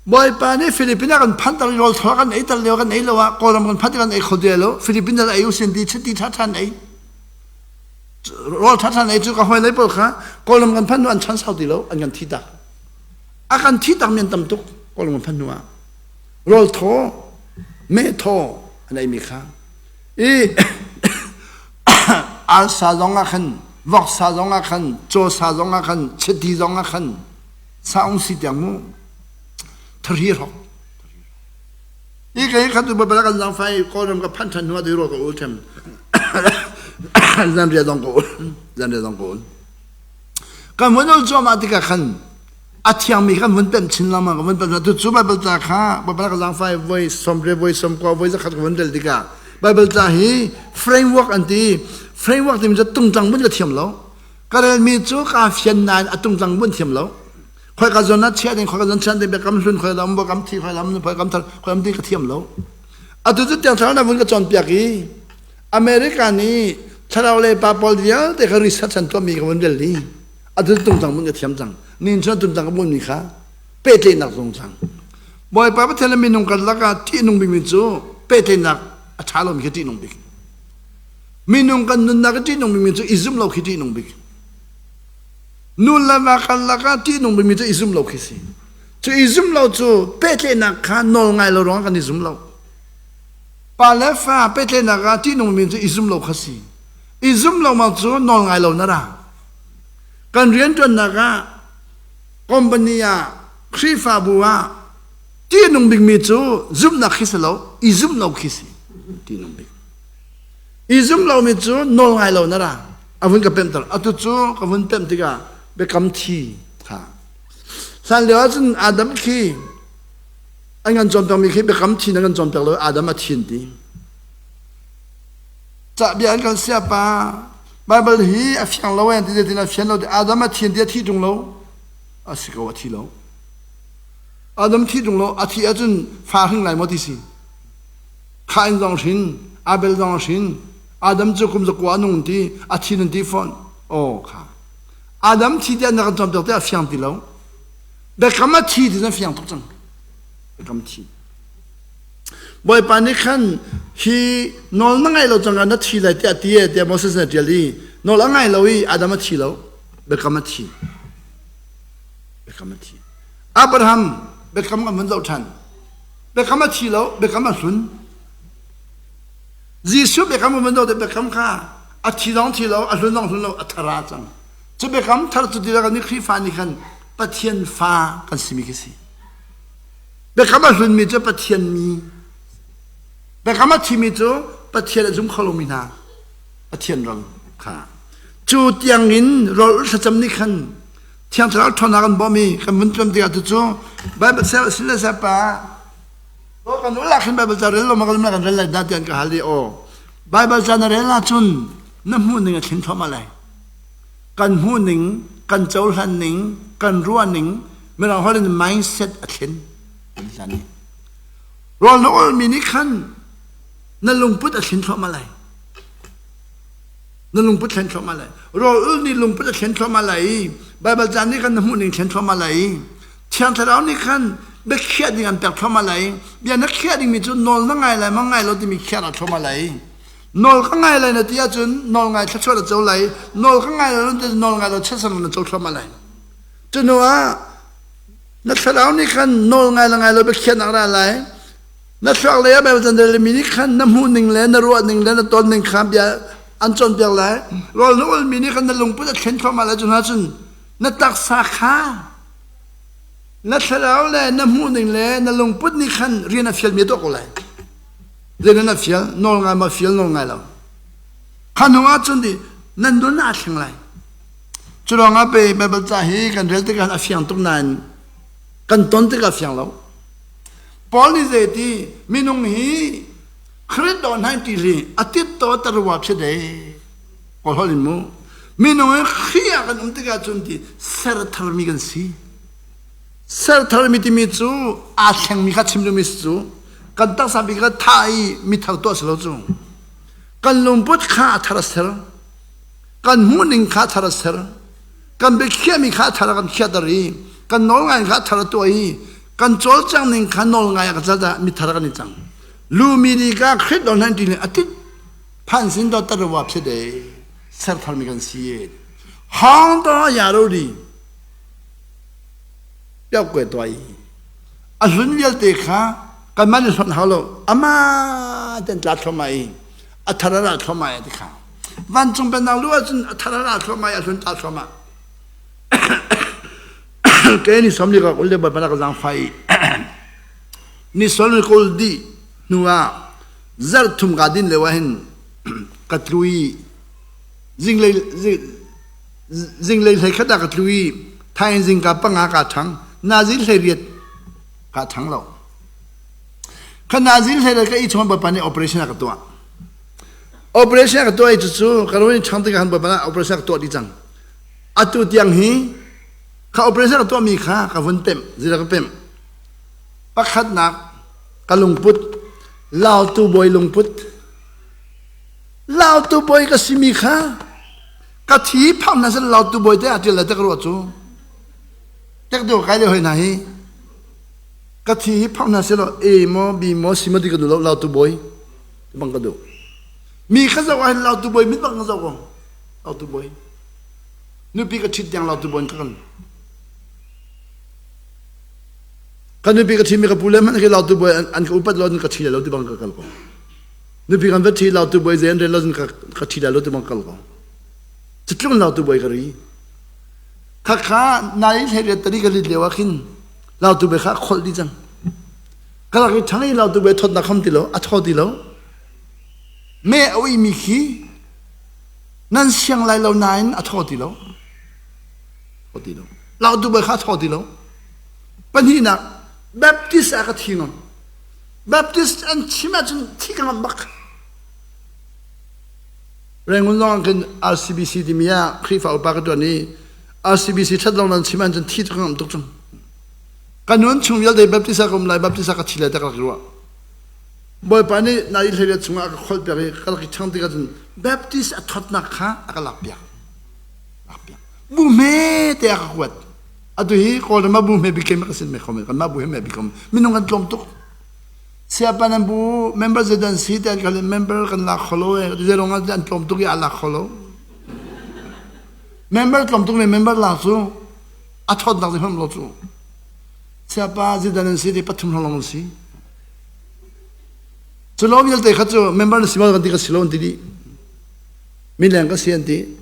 Bawipa nih Philippine ah kan phanh tar rawl thaw kan ei tar lio kan ei lo ah Kawlram kan phanh kan ei kho ti lo. Philippine ah ei usin ti chiti tha than ei. Rawl tha than ei cu ka hawile pawl kha Kawlram kan phanh hnu an chan sau ti lo an kan thi tak. A kan thi tak mi an tam tuk Kawlram kan phanh hnu ah. Rawl thaw me thaw an ei mi kha. I arsa zong ah khan voksa zong ah khan cawsa zong ah khan chiti zong ah khan saung si tiang mu thari hrok i kai khat tu bala kan zang fai kawlram ka phan than hnu ah ro ka ul them zan ria dong ko zan ria dong ko kan vun ul chuam ah tikah khan a thiangmi kan vun pemh chin lengmang kan vun pemh tu cu Bible ca kha Bible ka zaangfai voi 30 voi 90 voi 100 ka vun rel tikah Bible ca hi framework an ti. Framework timi cu tungtlang vun ka thiam lo. Ka relmi cu ka fian nain a tungtlang vun thiam lo. Khoi ka zawn ah chia ding, khoi ka zawn chian ding, biakam hlun, khoi lam, biakam thi, khoi lam, khoi kam thar, khoi lam ti ka thiam lo. Atu cu tiang thlarau na vun ka cawnpiak i America nih thlarau le pa pawl vialte kha research an tuahmi ka vun rel i atu tungtlang mun ka thiam cang nin chuan tungtlang ka bunmi kha pehtlaihnak zung cang Bawipa Pathian le minung karlak ah ṭihnung bikmi cu pehtlaihnak a ṭha lomi khi ṭihnung bik. Minung kan nunnak i ṭihnung bikmi cu i zum lo khi ṭihnung bik. Nu le va karlak ah ṭihnung bikmi cu i zum lo khi si. Cu i zum lo cu pehtlaihnak kha nawl ngai lo ruangah kan i zum lo. Pa le fa pehtlaihnak ah ṭihnung bikmi cu i zum lo kha si. I zum lengmang cu nawl ngai lo na ra. Kan rianṭuannak ah, company ah, Khrihfabu ah ṭih a nung bikmi cu zumhnak khi si lo, i zumh lo khi si. Ṭih nung bik. I zumh lomi cu nawl ngai lo na ra. A vun ka pemhter. Atu cu ka vun pemh tikah biakam thi kha. Hlan lio ahcun Adam khi an kan cawnpiakmi khi biakam thi an kan cawnpiak lo Adam a thin ti. Cahbia an kan siapa Bible hi a fiang lo en ti tin a fian lo ti Adam a thin ti a thi tung lo a si ko a thi lo. Adam thi tung lo a thi ahcun fa hring lai maw ti si. Khain zong hrin, Abel zong hrin, Adam cu kum zakua a nung ti, a thi nan ti fawn. Aw kha. Adam thi tiah na kan cawnpiak ti a fiang ti lo. Biakam a thi ti na fiang tuk cang. Biakam thi. Bawipa nih khan hi nawl na ngaih lo cangah na thi lai tiah ti e tiah Moses nih a ṭial i nawl a ngai lo i Adam a thi lo. Biakam a thi. Biakam a thi. Abraham biakam kan vun zoh ṭhan. Biakam a thi lo, biakam a hlun. Jesuh biakam kan vun zoh biakam kha a thi zong thi lo, a hlun zong hlun lo, a thar ah cang. Cu biakam thar cu ti kan nih Khrihfa nih khan Pathian fa kan simi khi si. Biakam a hlunmi cu Pathian mi. Biakam a thimi cu Pathian a zum kho lomi hna Pathian ral kha. Cu tiangin rawl thlacam nih khan Thiang Thlarau ṭhawnnak an bawm i kan vun tuan tikah cucu Bible sile pa kan ulak hin Bible ca rel lo ma kan kan rel lai dah tian ka hal i aw Bible ca na rel ahcun na hmuh ning a thlen thluahmah lai kan hmuh ning kan cohlan ning kan ruah ning mirang holh in mindset a thlen rawl na ulmi nih khan na lungput a thlen thluahmah lai Na lungput thlen thluahmah lai. Rawl ul nih lungput a thlen thluahmah lai i Baibal ca nih khan na hmuh ning thlen thluahmah lai i Thiang Thlarau nih khan biakhiah ding an pek thluahmah lai i bia na khiah dingmi cu nawl na ngai lai ma ngai lo timi khiah ra thluahmah lai i nawl ka ngai lai na ti ahcun nawl ngai thluachuah na co lai nawl ka ngai lo na ti nawl ngai lo chiatsan na co thluahmah lai. Cu hnu ah na thlarau nih khan nawl ngai le ngai lo biakhiahnak ra lai Na thluak lei ah Baibal can relmi nih khan na hmuh ning le na ruah ning le na ton ning kha bia an cawnpiak lai. Rawl na ulmi nih khan na lungput a thlen thluahmah lai cu hna cun na taksa kha na thlarau le na hmuh ning le na lungput nih khan rian a fialmi a tuah ko lai. Rian an a fial, nawl ngai ma fial, nawl ngai lo. Kha hnu ah cun di nan nun aa thleng lai. Cu ruangah pe Baibal ca hi kan rel tikah a fiang tuk nain kan ton tikah fiang lo. Paul nih zeiti minung hi Khrih do hnain ti li a tit to tarua phi de Paul holh in mu minung hi Khrih ah kan um tikah cun ti ser tharmi kan si ser tharmi timi cu aa thlengmi kha chim duhmi si cu kan taksa bik kha tha i mi thar tuah si lo cu kan lungput kha a thar a ser kan hmuhning kha a thar a ser kan biakhiahmi kha a thar a kan khiahter i kan nawl ngai kha a thar a tuah i kan cawlcang ning kha nawl ngai a ka cat ah mithar kan i cang lumi ni ka khrit do hnan ti ni atit phan sin do tarwa phe de ser thar mi kan si hong to ya ro di piau kwe toy a hlun vialte kha kan man hlon hau lo ama ten tla thloma i a thar ra thloma i ti kha vancung pennak lu ahcun a thar ra thloma i a hlun tla thloma Ke ni som ni ka kul le bawipa ka zaangfah i ni sol ni kul dih hnu ah zarh thum ka din lio ah hin ka tlu i zinglei zinglei hlei khat ah ka tlu i thaizing ka panga ka ṭhang nazi hlei riat ka ṭhang lo kha nazi hlei riat ka i chung bawipa nih operation a ka tuah operation a ka tuah i cucu ka ruin ṭhang tikah khan bawipa nih operation a ka tuah dih cang Atu tiang hi kha operation ka tuahmi kha ka vun pemh, zeidah ka pemh? Pakhatnak ka lungput, Lautu bawi lungput. Lautu bawi ka simi kha ka thi phang hna seh Lautu bawi te ah ṭial lai te ka ruah cu. Tek deuh kai lio hoi hna hi. Ka thi hi phang hna seh law A maw B maw C maw ti ka duh lo Lautu bawi bang ka duh. Mi kha zoh ah hin Lautu bawi mit bang ka zoh ko. Lautu bawi. Nupi ka ṭhit tiang lautu bawi in ka kal. Ka nupi ka ṭhimi ka pu le hmanh khi lautu bawi an ka upat lo an ka ṭhi lo ti bang ka kal ko. Nupi kan va ṭhi lautu bawi zei an rel lo cun ka ṭhi lai lo ti bang kal ko. Cutluk in lautu bawi ka ri. Khakha nai hlei riat tari ka lit lio ah khin lautu bawi kha a kholh dih cang. Ka rak i ṭhang i lautu bawi thawtnak kham ti lo, a thaw ti lo. Me a uimi khi nan siang lai lo nain a thaw ti lo. Thaw ti lo. Lautu bawi kha a thaw ti lo. Pahnihnak, Baptist ah ka thi ngam. Baptist an chim ahcun thi ka ngamh bak. Rangoon zong ah khin RCBC timi ah Khrihfa upa ka ṭuan i RCBC ṭhat lo nan chim ahcun thi cu ka ngamh tuk cang. Ka nun chung vialte Baptist ah ka um lai, Baptist ah ka thi lai tak rak ruah. Bawipa nih nai hleiriat chungah a ka kholh piak i ka rak i ṭhang tik ahcun Baptist a ṭhatnak kha a ka lak piak. Lak piak. Bu hme te a ka kuat. Atu hi Kawlram ah bu hme bik keimah ka sin me khom kanmah bu he me bik minung kan tlawm tuk. Siapa nan bu member zedan si te kan member kan lak kholo e zerong ah an tlawm tuk i a lak kholo. Member tlawm tuk me member lak cu a thawtnak zi hom lo cu. Siapa zedan an si ti pathum hlong si. Cu lo vialte kha cu member na si ma kan ti ka si lo an ti dih. Mileng ka si an ti.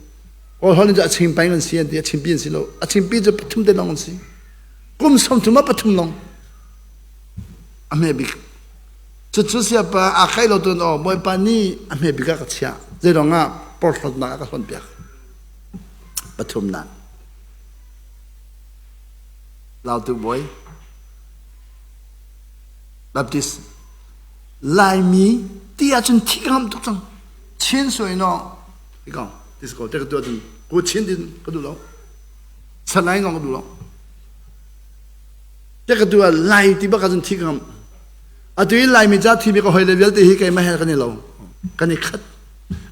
Kawl holh in cu a chingpeng an si an ti, a chimpi an si lo. A chimpi cu pathum te lawng an si. Kum 30 ah pathum lawng. A hme bik. Cucu siapa aa khaih lo tun aw Bawipa nih a hme bik ah ka chiah. Zeiruang ah porhlawtnak a ka hlawnh piak. Pathumnak. Lautu bawi. Baptist. Laimi ti ahcun thi ka ngamh tuk cang. Chin sui no Ikong tis ko te ka tuah cun ku chin din ka duh lo. Salai ngong ka duh lo. Te ka tuah lai ti bak ahcun thi ka ngam. Atu i Laimi ca thi mi ka hoi le vialte hi keimah he kan i lo. Kan i khat.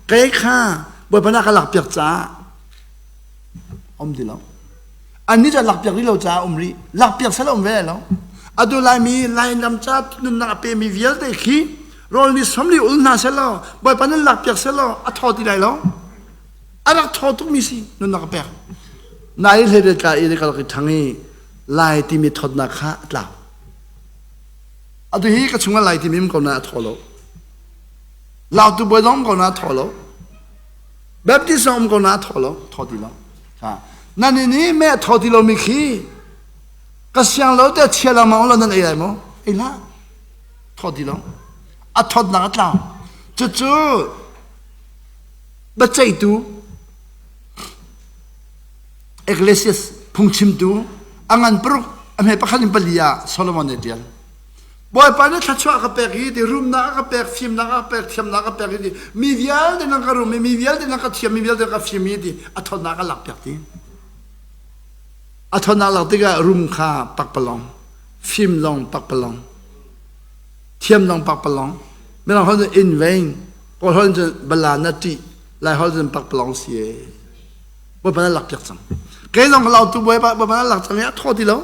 Kei kha Bawipa na ka lak piak caah um ti lo. Annih cu lak piak rih lo caah um rih. Lak piak sal um ve lo. Atu Laimi Lainam ca nunnak a pemi vialte khi rawl nih samli ul hna selaw Bawipa nan lak piak selaw a thaw ti lai lo. A rak thaw tukmi si nunnak a pek. Nai hlei tla i ka rak i ṭhang i Lai timi thawtnak kha a tlau. Atu hi ka chungah Lai timi um ko na a thaw lo. Lautu bawi zong um ko na a thaw lo. Baptist zong um ko na a thaw lo, thaw ti lo. Nan nih me a thaw ti lomi khi ka siang lo te chia lengmang lo nan ei lai maw? Ei hlah. Thaw ti lo. A thawtnak a tlau. Cucu biaceihtu Ecclesiastes phungchimtu a ngan paruk a hme pakhat in pali ah Solomon nih a ṭial. Bawipa nih thluachuah ka pek i ti rumnak a ka pek, fimnak a ka pek, thiamnak a ka pek i ti mi vialte nan ka rum i mi vialte nan ka thiam, mi vialte ka fim i ti a thawtnak a lak piak ti. A thawtnak lak tikah rum kha pakpalawng, fim zong pakpalawng, thiam zong pakpalawng. Mirang holh cun in vain, Kawl holh cun bala na ṭih, Lai holh cun pakpalawng si e. Bawipa na lak piak cang. Kei zong ka lautu Bawipa Bawipa na lak cang i a thaw ti lo.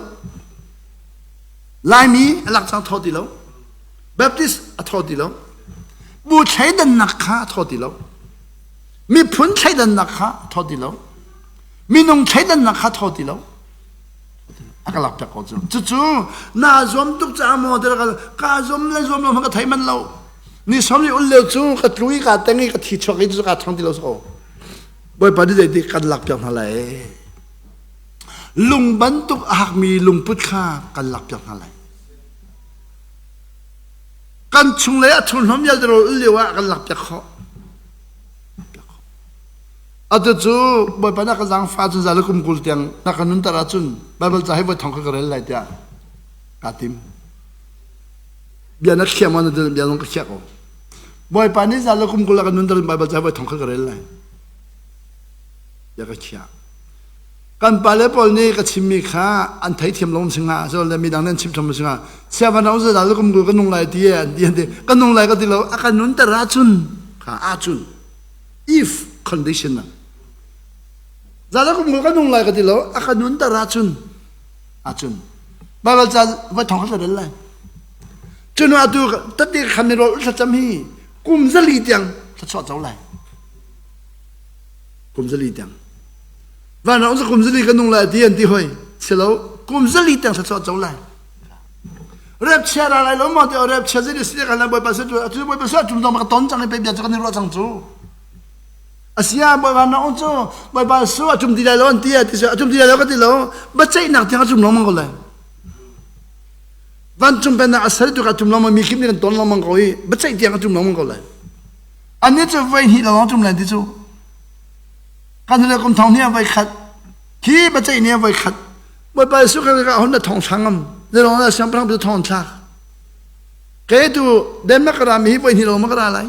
Laimi a lak cang thaw ti lo. Baptist a thaw ti lo. Bu thleidannak kha a thaw ti lo. Miphun thleidannak kha a thaw ti lo. Minung thleidannak kha thaw ti lo. A ka lak piak ko cu. Cucu naa zuam tuk caah maw ti ka ka zuam le zuam lo hmanh ka thei manh lo. Ni som ni ul lio cu ka tlu i ka teng i ka thi chuak i cu ka thang ti lo so. Bawipa nih zeitik kan lak piak hna lai. Lung bantuk a hakmi lungput kha kan lak piak hna lai. Kan chunglei a thurhnawm vialte rawl ul lio ah kan lak piak khawh. Atu cu Bawipa na ka zaangfah cun za le kum 20 tiang na ka nunter ahcun Baibal ca hi voi thong kha ka rel lai tiah kaa tim. Bia na khiah maw na bia zong ka khiah ko. Bawipa nih za le kum 20 a ka nunter in Baibal ca hi voi thong kha ka rel lai. Bia ka khiah. Kan pale pawl nih ka chimmi kha an theithiam lo si hnga so le midang nih an chim ṭham si hnga. Siavan ram za le kum 20 ka nung lai ti an ti an ti. Ka nung lai ka ti lo a ka nunter ahcun kha ahcun if condition ah zala kum ka nung lai ka ti lo a ka nun tar ahcun ahcun Bible ca va thong kha rel lai cun atu tati khan ni rol thlacam hi kum 400 tiang thluachuah co lai kum 400 tiang van ram kum 400 ka nung lai ti an ti hoi silo kum 400 tiang thluachuah co lai. Rep chia ra lai lo maw ti rep chia zin si kan bawipa se tu bawipa se tum dong ka ton cang i pe bia cu kan i ruah cang cu. Asia bawipa na on cu bawipa su a tum ti lai lo an ti ti a tum ti lai lo ka ti lo baceihnak tiang a tum lengmang ko lai. Vancung pennak a sal tu ka tum lengmang mi kim nih kan ton lengmang ko i baceih tiang a tum lengmang ko lai. Annih cu voi hnih lawng tum lai ti cu. Kan le kum thong hnih voi khat khi baceih ni voi khat Bawipa Jesuh Khrih ka hon na thong thangam ne lawng na siangpahrang tu thong thlak ke tu Denmark ra mi hi voi hnih lawng ma ka ra lai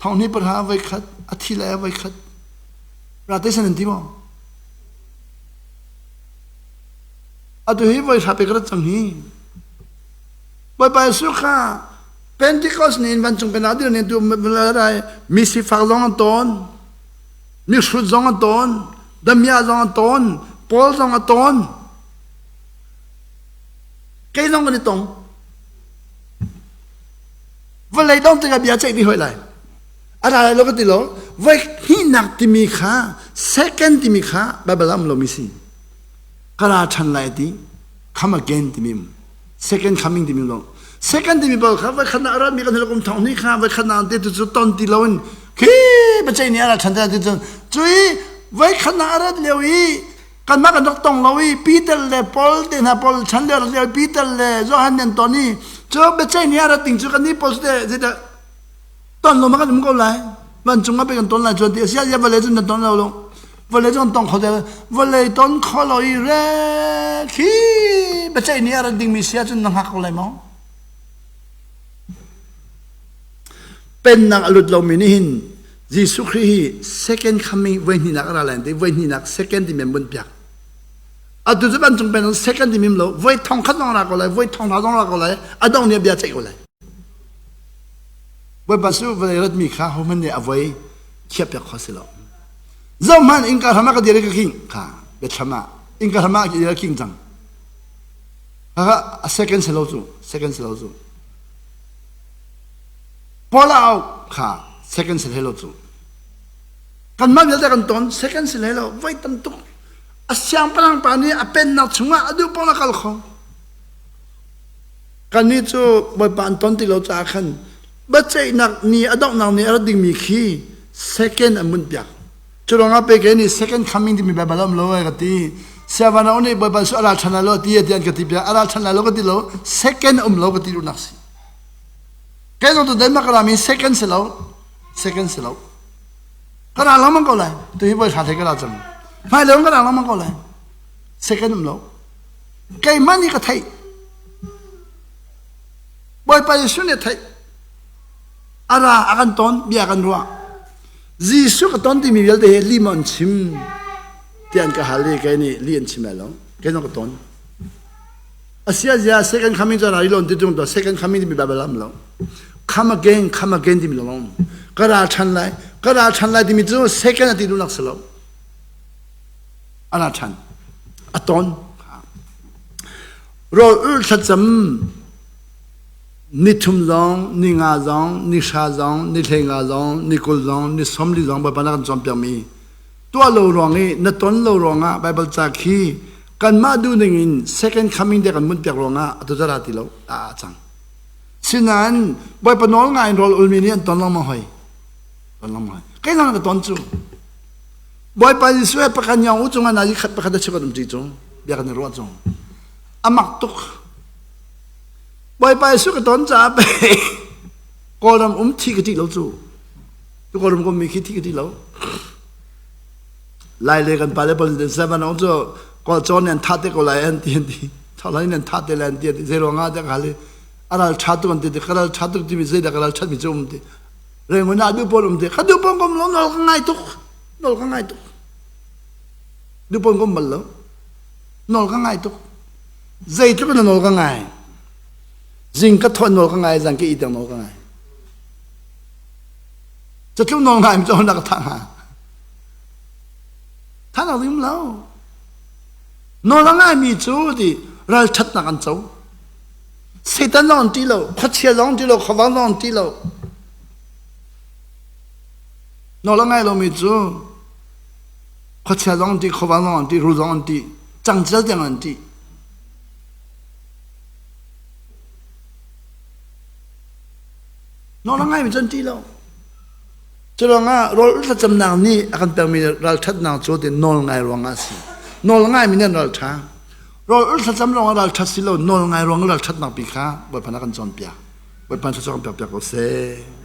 thong hnih pahra voi khat a thi lai voi khat ra te san an ti maw atu hi voi hra pe ka rat cang hi Bawipa Jesuh kha Pentecost ni in vancung pennak dir ni tu rai mi sifak zong an tawn mi hrut zong an tawn damia zong an tawn Paul zong a tawn kei zong kan i tong vawlei dong tikah bia ceih dih hoi lai a ra lai lo ka ti lo voi hnihnak timi kha second timi kha Bible am lomi si ka ra ṭhan lai ti come again timi second coming timi lo second timi bal kha voi khat na rat mi kan kum thong ni kha voi khat na te tu cu ton ti lo in khi bacei ni ara than te cu cui voi khat na arat leo i kan mah kan rak tong lo i Peter le Paul te hna Paul chan le rak leo Peter le Johan nen ton i cu bacei ni arat ding cu kan ni Paul te zeidah ton lo ma kan um ko lai vancung ah pe kan ton lai chuan ti sia ya vale cun ton lo lo vale cun tong kho te vale ton kho lo i re khi bacei ni a ding mi sia cun na hngak ko lai maw pennak a lut lo mi nih hin Jesuh Khrih hi second coming voi hnihnak a ra lai ti voi hnihnak second ti men bun piak atu cu vancung pen second ti mim lo voi thong khat zong ra ko lai voi thong hra zong ra ko lai a dong nih bia ceih ko lai Bawipa cu vawlei ratmi kha hohmanh nih a voi khiahpiak kho si lo. Zohhmanh innka hram ah ka dir i ka king kha biathlam ah innka hram ah ka king cang. Kha a second si lo cu second si lo cu. Paul au kha second si hlei lo cu. Kanmah vialte kan ton second si hlei lo voi tam tuk. A siangpahrang pa nih a pennak chungah a duh paoh a kal kho. Kannih cu Bawipa an ton ti lo caah khan biaceihnak ni a donghnak ni a rat dingmi khi second an bunh piak. Cu ruangah pe kei nih second coming timi Baibal a um lo ai ka ti. Siavana nih Bawipa cu a ral ṭhan lai lo ti ti an ka ti piak. A ral ṭhan lai lo ka ti lo. Second um lo ka ti duhnak si. Kei zong tu Denmark ka rami second si lo. Second si lo. Ka ra lengmang ko lai. Tu hi voi hra thei ka ra cang. Hmai leng ka ra lengmang ko lai. Second um lo. Keimah nih ka theih. Bawipa Jesuh nih a theih. A ra a kan ton, bia kan ruah. Jesuh ka ton timi vialte hi lih maw an chim tiah an ka hal i kei nih lih an chim lai lo. Kei zong ka ton. Asia zia second coming cu ra lon ti tung to second coming timi Bible am lo. Come again, come again timi lo. Ka ra ṭhan lai, ka ra ṭhan lai timi cu second a ti duhnak si lo. A ra ṭhan. A ton. Rawl ulh thlacam ni thum zong, ni nga zong, ni hra zong, ni hlei nga zong, ni 20 zong, ni 40 zong Bawipa na kan cawnpiakmi tuah lo ruang i na ton lo ruangah Bible ca khi kanmah duh ning in second coming te kan mun piak ruangah atu zara ti lo a cang. Sinain Bawipa nawl ngai in rawl ulmi nih an ton lengmang hoi. Ton lengmang hoi. Kei zong ka ton cu. Bawipa Jesuh he pakhat nyong u cungah na khat pakhat a chim um ti cu bia kan i ruah cu a mak tuk Bawipa Jesuh ka ton caah pei Kawlram um thi ka ti lo cu tu Kawlram kom mi khi thi ka ti lo Lai le kan pa le pol seven ong cu kawl cawn nan tha te ko lai an ti an ti tholai nan tha te lai an ti an ti zei ruangah te khali aral tha tu an ti ti karal tha tuk ti mi zei dah karal that mi cu um ti Rengun ah duh pawl um ti ka duh pawl kom lo nawl ka ngai tuk nawl ka ngai tuk duh pawl kom bal lo nawl ka ngai tuk zeitluk in nawl ka ngai zing ka thawt nawl ka ngai zan ka itang nawl ka ngai catluk nawl ngai mi cu na ka thah hnga thah nak ding lo nawl a ngai mi cu ti ralṭhatnak an co Satan zong an ṭih lo, khuachia zong an ṭih lo, khuavang zong an ṭih lo. Nawl a ngai lomi cu khuachia zong an ṭih, khuavang zong an ṭih, rul zong an ṭih, cangcel tiang an ṭih. Nawl a ngaimi cu an ṭih lo. Cu ruangah rawl thlacamnak nih a kan pekmi ralṭhatnak cu ti nawl ngai ruangah a si. Nawl ngaimi nih an ralṭha. Rawl thlacam lawngah ralṭhat si lo, nawl ngai ruangah ralṭhatnak pi kha Bawipa nih a kan cawnpiak. Bawipa thluachuah kan pek piak ko seh.